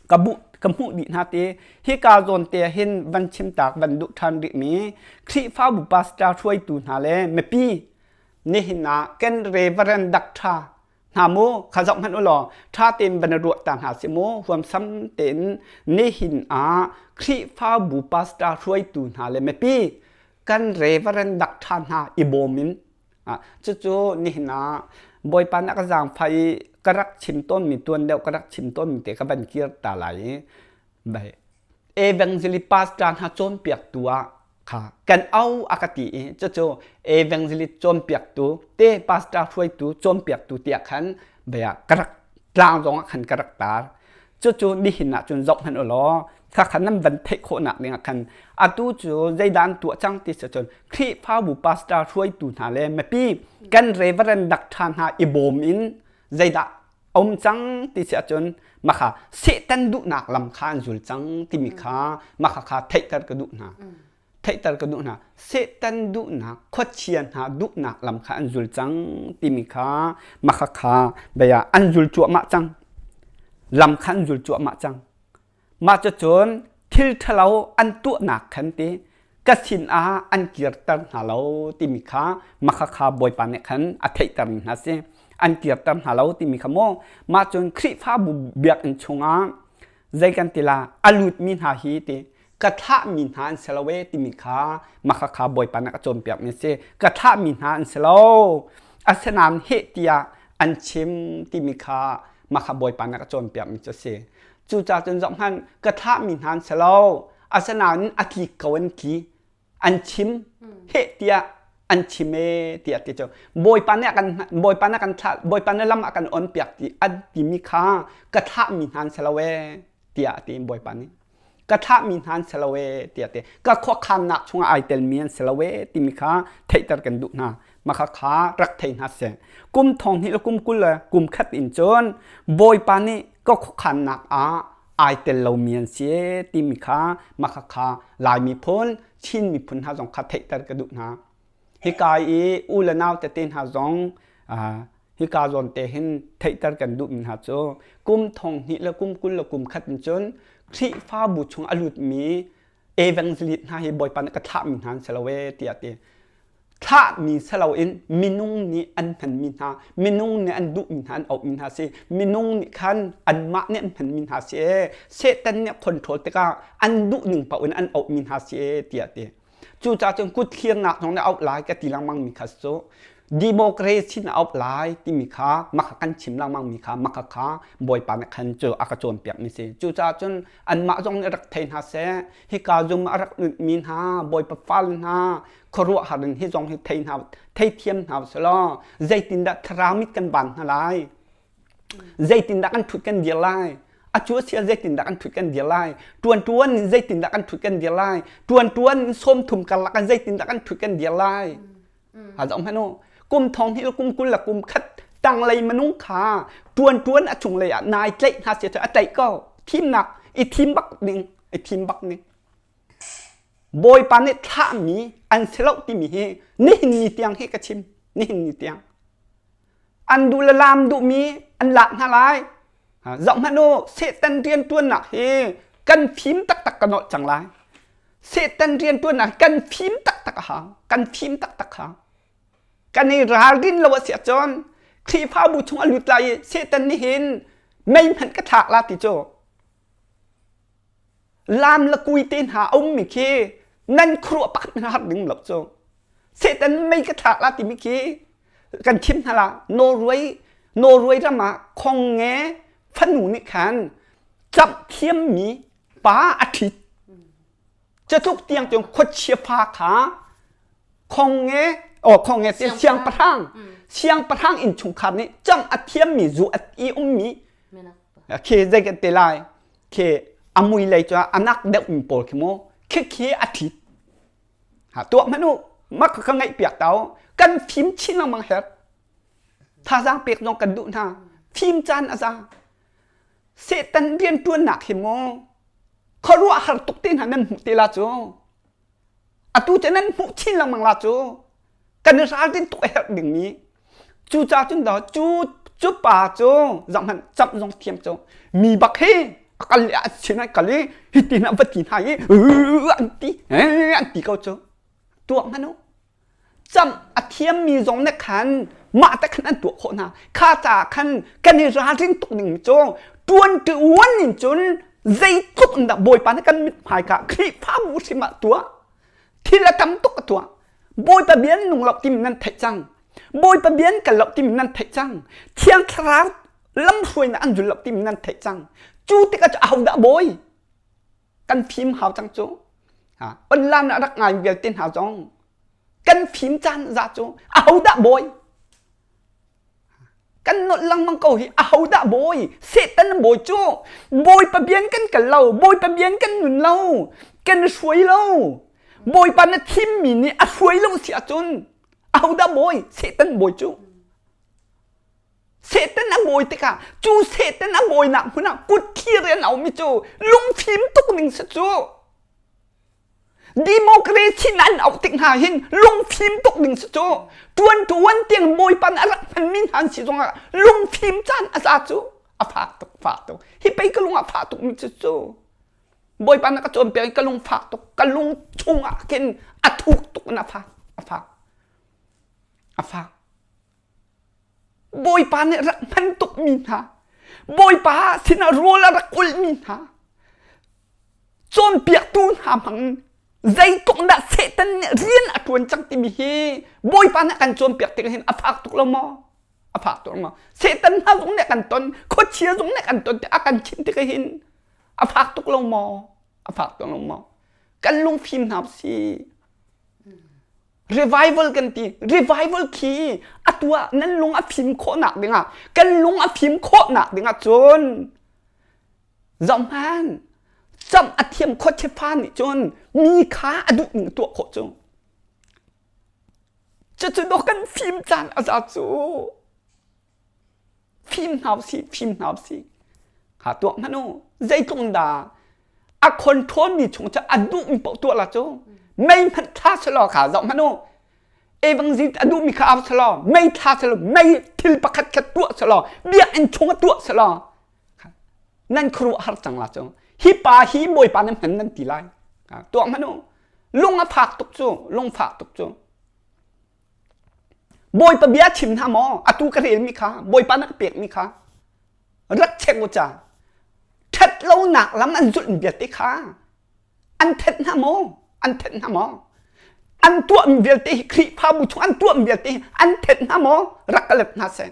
S2: ka bu ka hmuh dih hna ti hika zawn te hin van chim tak van duh ṭhan rih mi Khrihfabu pastor hruaitu hna le mipi nihin ah kan reverend doctor hna mu kha zoh hmanh u law ṭha tein van ruah ta hna si mu huamsam tein nihin ah Khrihfabu pastor hruaitu hna le mipi kan reverend doctor hna i bawm in cucu nihin ah Bawipa nih a ka zaangfah i ka rak chim tawnmi tuan deuh ka rak chim tawnmi te ka van kir ta lai i evangelist pastor hna cawnpiaktu ah kha kan au a ka ti i cucu evangelist cawnpiaktu te pastor hruaitu cawnpiaktu tiah khan bia ka rak tlang zong ah khan ka rak tar cucu nihin ah cun zoh hmanh u law kha khan nan van theih khawhnak ding ah khan atu cu zeidah an tuah cang ti si cun Khrihfabu pastor hruaitu hna le mipi kan reverend doctor hna i bawm in zeidah um cang ti si ahcun makha Satan duhnak lam kha an zul cang timi kha makha kha theihter ka duh hna theihter ka duh hna Satan duhnak khuachia hna duhnak lam kha an zul cang timi kha makha kha bia an zul cuahmah cang lam kha an zul cuahmah cang Mah cucun thil ṭhalo an tuahnak khan ti ka sinah an kirter hna lo timi kha makhakha Bawipa nih khan a theihter mi hna si. An kirter hna lo timi kha maw mah cun Khrihfabu biakinn chungah zei kan ti la a lutmi hna hi ti ka thlahmi hna an si lo e timi kha makhakha Bawipa nih a cawnpiak mi si. Ka thlahmi hna an si lo. Asinain heh tiah an chim timi kha makha Bawipa nih a cawnpiak mi cu a si. Cucaah cun zohhmanh ka thlahmi hna an si lo. Asinain a tlik ko an tli. An chim heh tiah an chim ee tiah ti cu Bawipa nih a kan Bawipa nih a kan thlah Bawipa nih lam a kan on piak ti an timi kha ka thlahmi hna an si lo ee tiah a ti Bawipa nih. Ka thlahmi hna an si lo ee tiah a ti. Ka khuakhannak chungah ai telmi an si lo ee timi kha theihter kan duh hna. Mah kha rak thei hna seh. Kum thong hnih le kum 20 le kum khat in cun Bawipa nih ka khuakhannak ah ai tel lomi an si timi kha mah kha Lai miphun, Chin miphun hna zong kha theihter ka duh hna. Hika i u le nau tete hna zong hika zawn te hin theihter kan duhmi hna cu kum thong hnih le kum 20 le kum khat in cun Khrihfabu chung a lutmi evangelist hna hi Bawipa nih ka thlahmi hna an si lo ee tiah ti. Thlahmi si loin minung nih an hmanmi hna, minung nih an duhmi hna an auhmi hna si. Minung nih khan anmah nih an hmanmi hna si ee. Satan nih a control tikah an duh ning paoh in an auhmi hna si ee tiah ti. Cucaah cun kut thlirnak zong nih auh lai ka ti lengmang mi kha cu democracy na auh lai timi kha maka kan chim lengmang mi kha maka kha Bawipa nih khan cu a ka cawnpiak mi si. Cucaah cun anmah zong nih rak thei hna seh hika zum a rak nunmi hna Bawipa fal hna khuaruahhar in hi zong hi thei hna theithiam hna usih zeitindah thlarau mit kan van hna lai zeitindah kan ṭhut kan dir lai a cu a sia zeitindah kan ṭhut kan dir lai ṭuan ṭuan in zeitindah kan ṭhut kan dir lai ṭuan ṭuan in 30 karlak in zeitindah kan ṭhut kan dir lai ha zoh hmanh u kum thong hnih le kum 20 le kum khat tanglei minung kha ṭuan ṭuan a chunglei ah nai tlaih hna sia a tlaih ko thimnak i thim bak ding i thim bak ding Bawipa nih thlahmi an si lo timi hi nihin ni tiang hi ka chim nihin ni tiang an duh le laam duhmi an lak hna lai zoh hmanh u Satan rianṭuannak hi kan fim taktak ka nolh cang lai Satan rianṭuannak kan fim taktak a hau kan fim taktak hau kan i ralrin lo a si ahcun Khrihfabu chung a lut lai i Satan nih hin mei hmanh ka thlak la ti cu lam le kui te hna a ummi khi nan khuaruah pakhat hmanh har ding lo cu Satan mei ka thlak la timi khi kan chim hna la Norway Norway ram ah khong nge fanu nih khan camh thiammi pa a ṭhit Catluk tiang tiang khuachia fa kha khong nge oh khong nge siangpahrang siangpahrang innchungkhar nih camh a thiammi zu a i ummi khi zei kan te lai khi a mui lei cu a nak deuh mi pawl khi mu. Khikhi a ṭhit. Ha tuah hmanh u. Mak ka ngaih piak tau. Kan fim chin lengmang her. Thazaang pek zong kan duh hna. Fim caan a za. Satan rianṭuannak hi mu khuaruah har tuk te hna nan hmuh te la cu. Atu cu nan hmuh chin lengmang la cu. Kan i ralrin tuk a herh dingmi. Cucaah cun daw cu cu pa cu zohhmanh camh zong thiam cu mi bak hi a kal i a sin ai kal i hitin a va ti hna i an ti an ti ko cu tuah hmanh u camh a thiammi zong nih khan mah te khan an tuah khawh hna kha caah khan kan i ralrin tuk ding cu tuan ṭuan in cun zeitluk in dah Bawipa nih kan mithmai ka Khrihfabu hrim ah tuah thil a tam tuk a tuah Bawipa bia nung lo timi nan theih cang Bawipa bia kal lo timi nan theih cang Thiang Thlarau lamhruainak an zul lo timi nan theih cang cu tikah cu ahodah bawi kan fim hau cang cu online ah rak ngai vialte hna zong kan fim caan za cu ahodah bawi kan nolh lengmang ko hi ahodah bawi Satan bawi cu bawipa bian kan kal lo bawipa bian kan nun lo kan hruai lo bawipa na thimmi nih a hruai lo si ahcun ahodah bawi Satan bawi cu Satan a bawi tikah cu Satan a bawinak hmun ah kut thlir in a um i cu lungfim tuk ning si cu Democracy nan auh tik hna hin lungfim tuk ding si cu tuan tuan tiang bawipa nih a rak hmanmi hna an si zongah lungfim caan a za cu a fak tuk fak tuk hi pei ka lung a fah tuk mi cu cu bawipa na ka cawnpiak i ka lung fak tuk ka lung chungah khin a thuk tuk in a fak a fak a fak Bawipa nih rak hman tukmi hna Bawipa sinah rawl a rak ulhmi hna cawnpiaktu hna hmang zeitluk dah Satan nih rian a ṭuan cang timi hi Bawipa nih a kan cawnpiak tik hin a fak tuk lo maw? A fak tuk lo maw? Satan hna zong nih a kan ton, khuachia zong nih a kan ton a kan chimh tik hin a fak tuk lo maw? A fak tuk lo maw? Kan lungfim hna si. Revival kan ti. Revival khi atu ah nan lung a fim khawhnak dingah kan lung a fim khawhnak dingah cun zohhmanh camh a thiam khuachefa nih cun mi kha a duh ning tuah khawh cu. Cucu dawh kan fim caan a za cu. Fim hna usih, fim hna usih. Kha tuah hmanh u. Zeitluk dah a control mi chung cu a duhmi paoh tuah la cu. Mei hmanh thla selaw kha zoh hmanh u. Evangel a duhmi kha au selaw, mei thla selaw, mei thil pakhat khat tuah selaw, biakinn chung ah tuah selaw, nan khuaruah har cang la cu. Hi pa hi Bawipa nan hman nan ti lai. Tuah hmanh u. Lung a fak tuk cu, lung fak tuk cu. Bawipa bia chim hna maw? Atu ka relmi kha, Bawipa na ka pekmi kha rak check u ca. Ṭhat lonak lam an zulhmi vialte kha an thenh hna maw? An thenh hna maw? An tuahmi vialte hi Khrihfabu chung an tuahmi vialte hi an thenh hna maw? Rak ka let hna seh.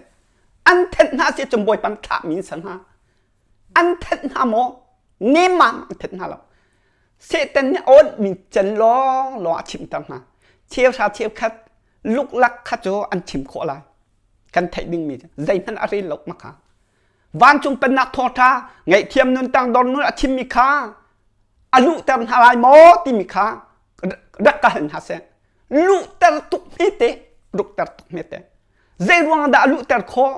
S2: An thenh hna si cun Bawipa thlahmi an si hna. An thenh hna maw? Nemam an thenh hna lo. Satan nih awnhmi can lawnglawng a chimter hna. Cheuhra cheukhat luklak kha cu an chim khawh lai. Kan theih dingmi cu zeihmanh a rel lo ma kha. Vancung pennak thawngṭha ngaihthiam nun tangdor nun a chimmi kha a luhter hna lai maw timi kha rak ka hal hna seh. Luhter tuk hmete, luhter tuk hmete. Zei ruang dah a luhter khawh?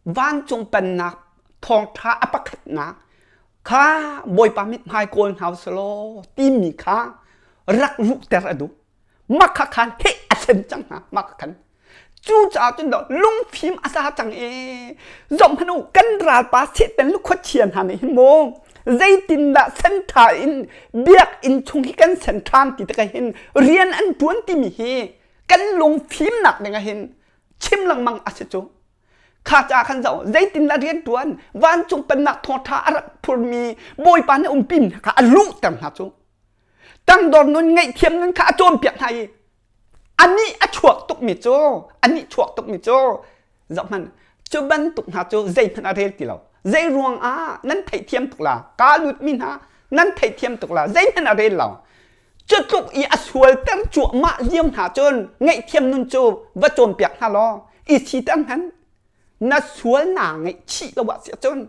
S2: Vancung pennak thawngṭha a pakhatnak kha Bawipa mithmai kawl hna u selaw timi kha rak luhter a duh. Mah kha khan heh a thlen cang hna mah kha khan. Cucaah cun lungfim a za cang i zohhmanh u kan ralpa Satan le khuachia hna nih hin maw zeitindah senṭha in biakinn chung hi kan sen ṭhan ti tikah hin rian an ṭuan timi hi kan lungfimnak dingah hin chim lengmang a si cu kha ca khan zoh zeitindah rian ṭuan vancung pennak thawngṭha a rak phurmi bawipa nih umpi hna kha a luhter hna cu tangdor nun ngaihthiam nun kha a cawnpiak hna i anih a chuak tukmi cu anih chuak tukmi cu zohhmanh cu bantuk hna cu zeihmanh a rel ti lo zei ruang ah nan theihthiam tuk la kaa lutmi hna nan theihthiam tuk la zeihmanh a rel lo Cu tluk i a sualter cuahmah lio hna cun ngaihthiam nun cu va cawnpiak hna law i siter hmanh. Na sual naa ngaihchih lo ah cun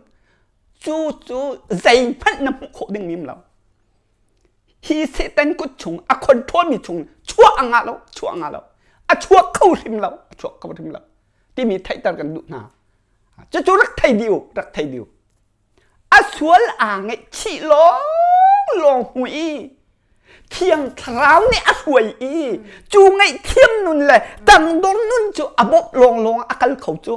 S2: cu cu zeihmanh na hmuh khawh ding mi lo. Hi Satan kut chung a control mi chung chuah a ngah lo, chuah a ngah lo. A chuak kho hrim lo, a chuak kho hrim lo. Timi theihter kan duh hna. Cucu rak thei dih u, rak thei dih u. A sual aa ngaihchih lawnglawng hmu i Thiang Thlarau nih a hruai i cu ngaihthiam nun le tangdor nun cu a bawmh lawnglawng a kal kho cu.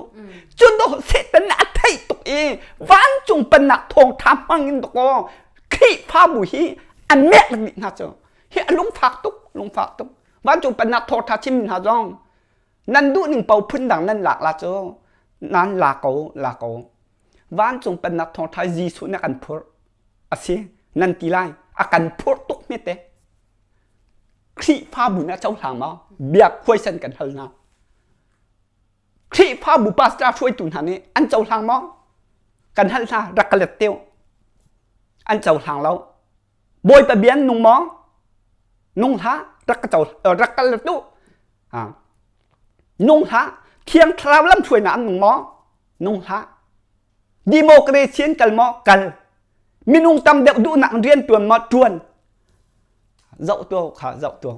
S2: Cu dawh Satan nih a theih tuk i vancung pennak thawngṭha hmang in dawkaw Khrihfabu hi a mek dih hna cu. Hi a lungfak tuk, lungfak tuk. Vancung pennak thawngṭha chim hna zong nan duh ning paoh phundang nan lak la cu nan la ko, la ko. Vancung pennak thawngṭha Jesuh nih a kan phurh. A si, nan ti lai. A kan phurh tuk hmete. Khrihfabu nih a cohlang maw? Biak huaisen kan hal hna. Khrihfabu pastor hruaitu hna nih an cohlang maw? Kan hal hna, rak ka let teu. An cohlang lo. Bawipa bia an nung maw? Nung hlah, rak ka co rak ka let u. Nung hlah, Thiang Thlarau lamhruainak an nung maw? Nung hlah. Democracy an kal maw? Kal. Minung tam deuh duhnak in rian ṭuan maw? Ṭuan. Zoh tuah kha, zoh tuah.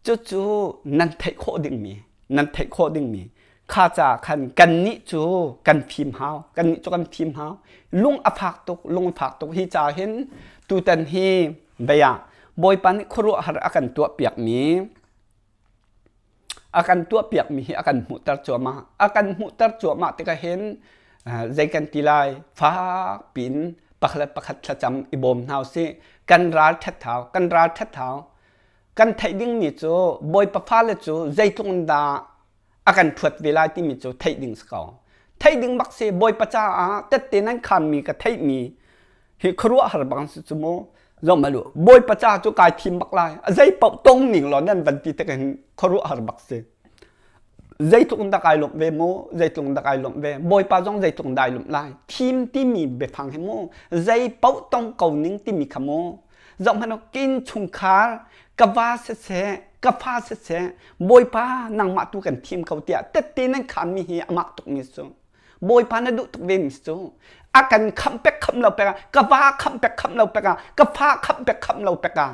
S2: Cucu nan theih khawh dingmi, nan theih khawh dingmi kha ca khan kannih cu kan fim hau, kannih cu kan fim hau. Lung a fak tuk, lung a fak tuk. Hi ca hin tutan hi bei ah Bawipa nih khuaruahhar a kan tuahpiakmi A kan tuahpiakmi hi a kan hmuhter cuahmah. A kan hmuhter cuahmah tikah hin zei kan ti lai? Fak piin pakhat le pakhat thlacam i bawm hna usih. Kan ral ṭhat hau, kan ral ṭhat hau. Kan theih dingmi cu Bawipa fale cu zeitluk in dah a kan ṭhuat ve lai timi cu theih ding si ko. Theih ding bak si Bawipa caah tette nan khanmi ka theihmi hi khuaruahhar bang si cu mu. Zom alu Bawipa ca cu kai thim bak lai. A zei paoh tong ning law nan van ti tik hin khuaruahhar bak si. Zeitluk in dah kai lawmh ve mu, zeitluk in dah kai lawmh ve. Bawipa zong zeitluk in dah ai lawmh lai. Thim timi biafang hi mu, zei paoh tong ko ning timi kha mu. Zoh hmanh u, kin chungkhar ka va siseh, ka fa siseh, Bawipa nangmah tu kan thim ko tiah tette nan khanmi hi a mak tukmi cu. Bawipa na duh tuk ve mi cu. A kan khamh pek khamh lo pek ah, ka va khamh pek khamh lo pek ah, ka fa khamh pek khamh lo pek ah.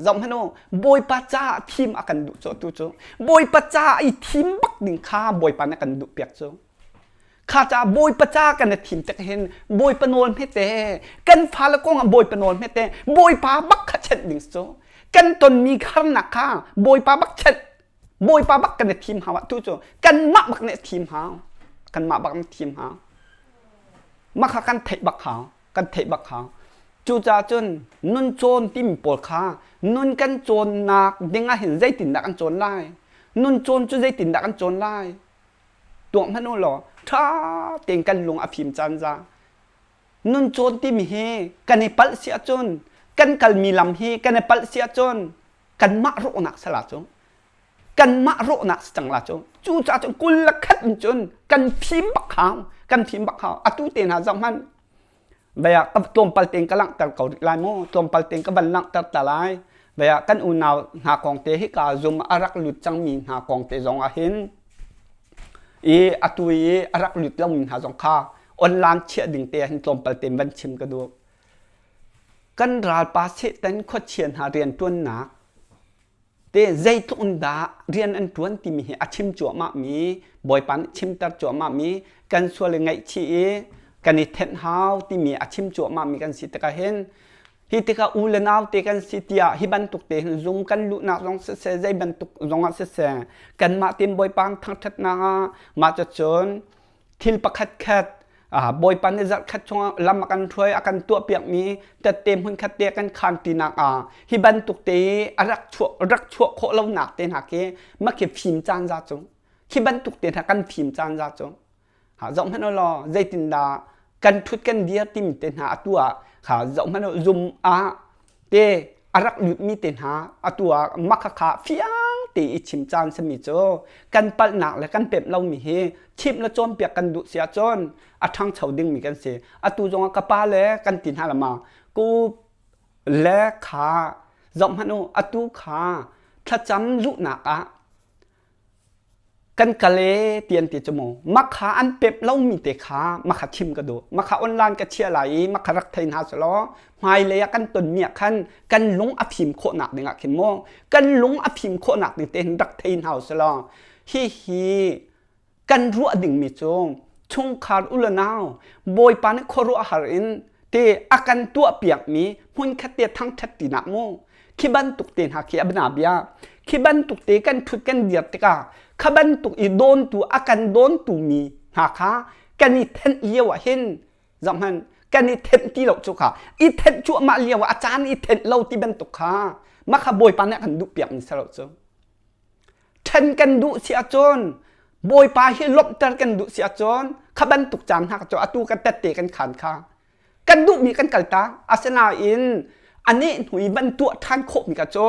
S2: Zoh hmanh u, Bawipa caah thim a kan duh cu tu cu. Bawipa caah i thim bak ding kha Bawipa nih a kan duh piak cu. Kha caah Bawipa ca kan i thim tik hin Bawipa nawl hmete kan fale kong ah Bawipa nawl hmete Bawipa bak kha chenh ding cu. Kan tonmi harnak kha Bawipa bak chenh Bawipa bak kan i thim hau ah tu cu kanmah bak nih thim hau. Kanmah bak nih thim hau. Mah kha kan theih bak hau. Kan theih bak hau. Cucaah cun nun cawn timi pawl kha nun kan cawnnak ding ah hin zeitindah kan cawn lai? Nun cawn cu zeitindah kan cawn lai? Tuak hmanh u law ṭha tein kan lung a fim caan za. Nun cawn timi hi kan i palh si ahcun kan kalmi lam hi kan i palh si ahcun kanmah rawhnak sala cu kanmah rawhnak si cang la cu cucaah cun 21 in cun kan fim bak hau kan fim bak hau atu te hna zoh hmanh Vei ah ka tlawmpal tein ka langhter ko rih lai mu. Tlawmpal tein ka van langhter ta lai. Vei ah kan unau hna kong te hika zum a rak lut cangmi hna kong te zong ah hin i atu i a rak lut lomi hna zong kha online chiah ding te ah hin tlawmpal tein van chim ka duh. Kan ralpa Satan khuachia hna rianṭuannak te zeitluk in dah rian an ṭuan timi hi a chim cuahmahmi Bawipa nih chimter cuahmahmi kan sual i ngaihchih i kan i thenh hau timi a chim cuahmahmi kan si tikah hin hi tikah u le nau te kan si tiah hi bantuk te hin zum kan luhnak zong siseh zei bantuk zongah siseh kanmah tein Bawipa thangṭhatnak ah mah cucun thil pakhat khat Bawipa nih zarh khat chungah lam a kan hruai a kan tuahpiakmi tette hmun khat te kan khaan tinak ah hi bantuk te a rak chuah rak chuah khawh lonak te hna khi mah khi fim caan za cu khi bantuk te hna kan fim caan za cu ha zoh hmanh u law zeitindah kan thut kan dir timi te hna atu ah kha zoh hmanh u zum ah te a rak lutmi te hna atu ah makhakha fiang te i chim caan simi cu kan palhnak le kan pemh lomi hi chimh le cawnpiak kan duh si ahcun a ṭhangcho dingmi kan si. Atu zongah ka pa le kan ti hna lama ku le kha zoh hmanh u atu kha thlacam luhnak ah. Kan kal e ti an ti cu mu. Makha an pemh lomi te kha makha chim ka duh. Makha online ka chia lai i makha rak thei hna selaw hmailei ah kan tonmi ah khan kan lung a fim khawhnak ding ah khin mu kan lung a fim khawhnak ding te hin rak thei hna selaw hihi kan ruah dingmi cu chungkhar u le nau Bawipa nih khuaruahhar in te a kan tuahpiakmi hmunkhat te thangṭhat tinak mu khi bantuk te hna khi a bana bia khi bantuk te kan ṭhut kan dir tikah kha bantuk i dawntu a kan dawntu mi hna kha kan i thenh lio ah hin zohhmanh kan i thenh ti lo cu kha i thenh cuahmah lio ah a caan i thenh lo ti bantuk kha mah kha Bawipa nih a kan duh piak mi si lo cu ṭhen kan duh si ahcun Bawipa hi lawmhter kan duh si ahcun kha bantuk caan hna cu atu kan tette kan khan kha kan duhmi kan kaltak asinain a neh hnu i van tuah ṭhan khawhmi kha cu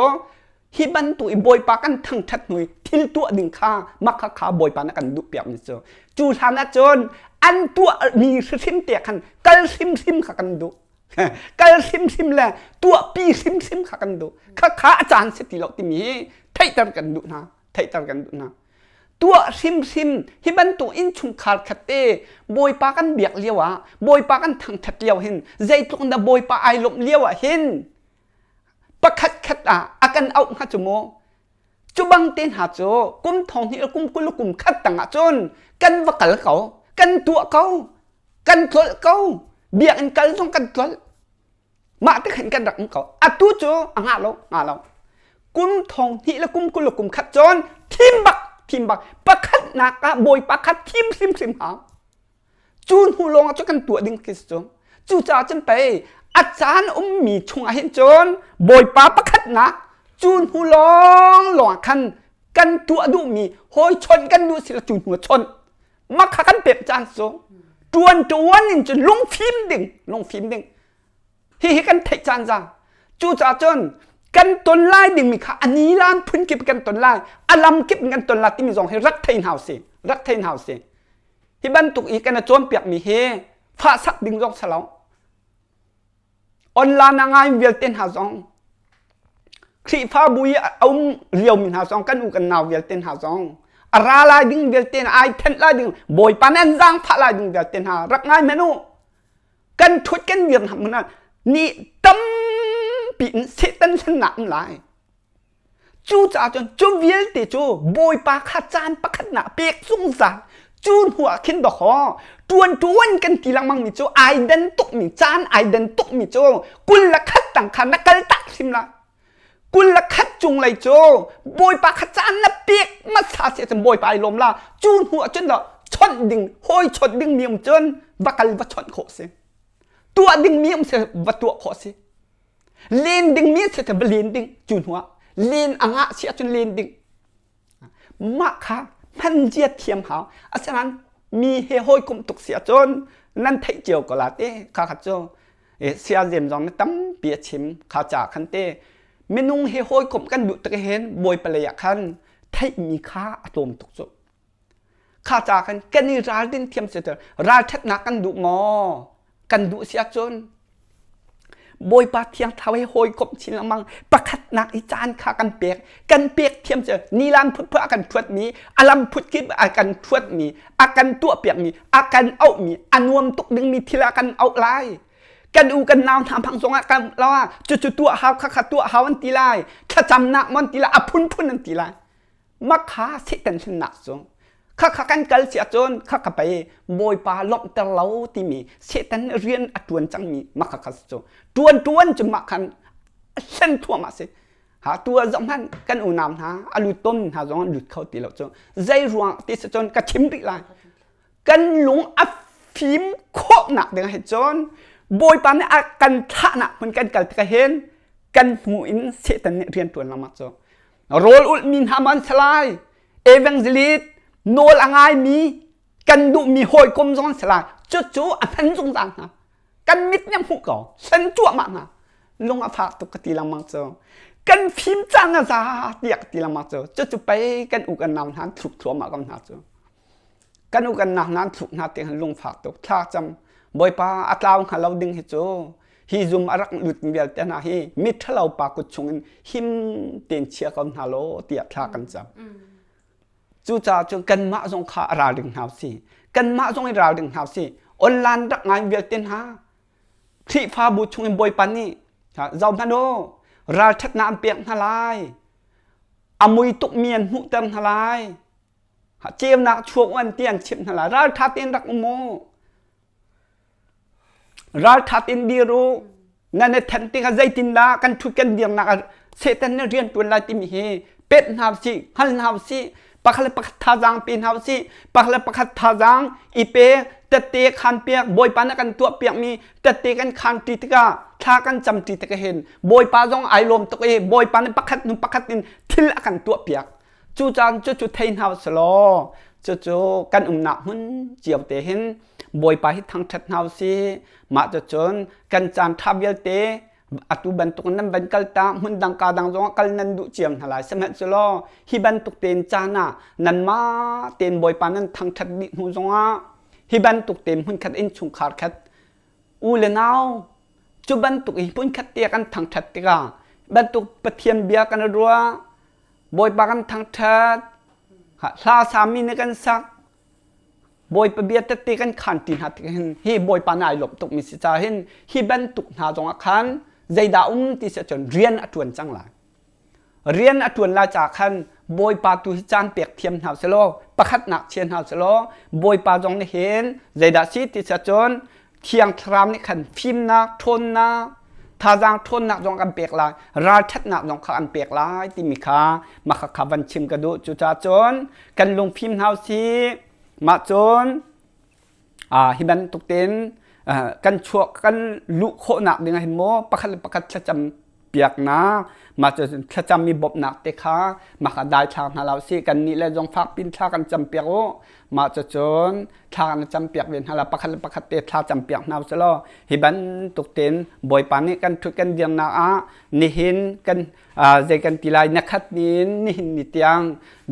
S2: hi bantuk i Bawipa kan thangṭhat hnu i thil tuah ding kha mah kha kha Bawipa nih a kan duhpiakmi cu cu hlan ahcun an tuahmi hrimhrim te khan kal hrimhrim kha kan duh kal hrimhrim le tuahpi hrimhrim kha kan duh kha kha a caan si ti lo timi hi theihter kan duh hna theihter kan duh hna tuah hrimhrim hi bantuk innchungkhar khat te Bawipa kan biak lio ah Bawipa kan thangṭhat lio hin zeitluk in dah Bawipa ai lawmh lio ah hin pakhat khat ah a kan auh hnga cu mu cu bang te hna cu kum thong hnih le kum 20 le kum khat tang ah cun kan va kal ko kan tuah ko kan tlolh ko biakinn kal zong kan tlolh mah te khan kan rak um ko atu cu a ngah lo ngah lo kum thong hnih le kum 20 le kum khat cun thim bak thim bak pakhatnak ah bawipa kha thim hrimhrim hau cu hnu lawng ah cu kan tuah ding khi cu cucaah cun pei a caan ummi chung ah hin cun bawipa pakhatnak cu hnu lawng lawng ah khan kan tuah duhmi hawi chawnh kan duh si le cu hnu chawnh makha kan pek caan cu tuan tuan in cun lungfim ding lungfim ding hihi kan theih caan za cucaah cun kan ton lai dingmi kha a nilan phun kip kan ton lai a lam kip kan ton lai timi zong hi rak thei hna usih rak thei hna usih hi bantuk i kan i cawnpiakmi hi fahsak ding zong si lo online a ngai vialte hna zong Khrihfabu i a um liomi hna zong kan u kan nau vialte hna zong a ra lai ding vialte hna ai thenh lai ding Bawipa nih an zaangfah lai ding vialte hna rak ngai hmanh u kan thut kan dir hna hmun ah ni tampi in Satan hlennak um lai Cucaah cun cu vialte cu Bawipa kha caan pakhatnak pek zungzal cu hnu ah khin dawkaw ṭuan ṭuan kan ti lengmang mi cu ai den tukmi caan ai den tukmi cu 21 tang kha na kal tak hrim la 21 cung lei cu Bawipa kha caan na pek hmasa si ahcun Bawipa ai lawm la cu hnu ah cun chawnh ding hawi chawnh ding mi um cun va kal va chawnh khawh si tuah ding mi um si va tuah khawh si Len dingmi si va len ding cu hnuah len a ngah si ahcun len ding. Mah kha hman zia thiam hau. Asinain mi he hawikomh tuk si ahcun nan theih cio ko la te kha kha cu sia zem zong nih tampi a chim kha ca khan te minung he hawikomh kan duh tik hin bawipa lei ah khan theihmi kha a tlawm tuk cu. Kha ca khan kan i ralrin thiam si ralṭhatnak kan duh maw? Kan duh si ahcun Bawipa Thiang Thlarau he hawikomh chin lengmang pakhatnak i caan kha kan pek kan pek thiam cu nilan phutphut a kan ṭhuatmi a lam phut kip a kan ṭhuatmi a kan tuahpiakmi a kan auhmi a nuam tuk dingmi thil a kan auh lai kan u kan nau hna hmang zongah kan lo ah cucu tuah hau kha kha tuah hau an ti lai thlacamnak mon ti lai a phunphun an ti lai Makha Satan hlennak cu khakha kan kal si ahcun khakha pei Bawipa lawmhter lo timi Satan rian a ṭuan cangmi makha kha cu ṭuan ṭuan cu mah khan hlen thluahmah si ha tu ah zoh hmanh kan unau hna a lut tawn hna zong an lut kho ti lo cu zei ruang ti si cun ka chim rih lai kan lung a fim khawhnak ding ah cun Bawipa nih a kan thlahnak hmun kan kal tikah hin kan hnu in Satan nih rian ṭuan lengmang cu rawl ulhmi hna maw an si lai evangelist nawl a ngaimi kan duhmi hawikom zong an si lai cucu a hman zungzal hna kan mit nih a hmuh ko hlen cuahmah hna lung a fak tuk ka ti lengmang cu kan fim cang a za tiah ka ti lengmang cu cucu pei kan u kan nau hna an thluk thluahmah ko hna cu kan u kan nau hna an thluk hna ti han lungfak tuk thla cam bawipa a tlau hnga lo ding hi cu hi zum a rak lut vialte hna hi mi ṭhalo pa kut chungin him tein chia ko hna law tiah thla kan cam. Cucaah cun kanmah zong kha a ralring hna usih. Kanmah zong i ralring hna usih. Online rak ngai vialte hna Khrihfabu chungin Bawipa nih zoh hmanh u, ralṭhatnak an pek hna lai. A mui tukmi an hmuhter hna lai. Ceunak chuak u an ti an chimh hna lai. Ralṭha tein rak um u. Ralṭha tein dir u. Nan i thenh tikah zeitindah kan ṭhut kan dirnak ah Satan nih rian ṭuan lai timi hi pet hna usih, hngal hna usih, pakhat le pakhat thazaang pe hna usih, pakhat le pakhat thazaang i pe, tette khaan piak, Bawipa nih a kan tuah piakmi tette kan khaan ṭi tikah thla kan cam ṭi tikah hin Bawipa zong ai lawm tuk i Bawipa nih pakhat hnu pakhat in thil a kan tuah piak. Cu caan cucu thei hna usih law cucu kan umnak hmun cio te hin Bawipa hi thangṭhat hna usih. Mah cucun kan caan ṭha vialte atu bantuk nan van kal ta hmun dang ka dang zongah kal nan duh cio hna lai. Sihmanhsehlaw hi bantuk tein caan ah nanmah tein Bawipa nan thangṭhat dih hnu zongah hi bantuk tein hmunkhat innchungkhar khat u le nau cu bantuk i hmunkhat te kan thangṭhat tikah bantuk Pathian bia kan i ruah Bawipa kan thangṭhat hla sami nih kan sak Bawipa bia tette kan khaan ti hna tik hin hi Bawipa nih ai lawmh tukmi si ca hin hi bantuk hna zongah khan zeidah um ti si ahcun rian a ṭuan cang lai. Rian a ṭuan lai caah khan Bawipa tu hi caan pek thiam hna selaw pakhatnak chia hna selaw Bawipa zong nih hin zeidah si ti si ahcun Thiang Thlarau nih khan fimnak, ṭhawnnak, thazaang ṭhawnnak zong kan pek lai, ralṭhatnak zong kha an pek lai timi kha mah kha van chim ka duh. Cucaah cun kan lungfim hna usih. Mah cun hi bantuk tein kan chuah kan luh khawhnak ding ah hin maw pakhat le pakhat thlacam piaknak mah cu thlacam i bawmhnak te kha mah kha daithlang hna lo sih kan nih le zong fak pin thla kan cam piak u mah cu cun thla kan cam piak ve hna la pakhat le pakhat te thla cam piak hna u law hi bantuk tein Bawipa nih kan thut kan dirnak ah nihin kan zei kan ti lai na khat nin nihin ni tiang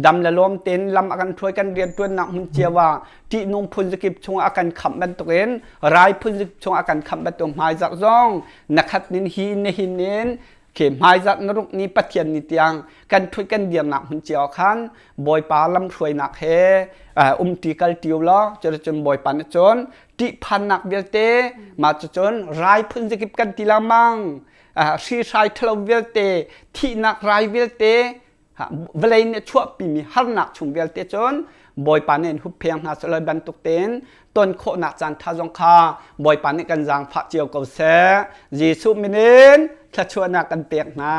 S2: dam le lawm tein lam a kan hruai kan riantuannak hmun cio ah ṭihnung phun zakip chung a kan khamh bantukin rai phun zakip chung a kan khamh bantuk hmaizarh zong na khat nin hi nihin in ke hmaizarh na ruk ni Pathian ni tiang kan ṭhut kan dirnak hmun cio khan Bawipa lamhruainak he umti kal ṭio law cuticun Bawipa nih cun ṭihphannak vialte mah cucun rai phun zakip kan ti lengmang hrihhrai ṭhalo vialte thihnak rai vialte vawlei nih chuahpimi harnak chung vialte cun Bawipa nih in huppheng hna seh bantuk tein ton khawhnak caan ṭha zong kha Bawipa nih kan zaangfah cio ko seh. Jesuh min in thluachuahnak kan pek hna.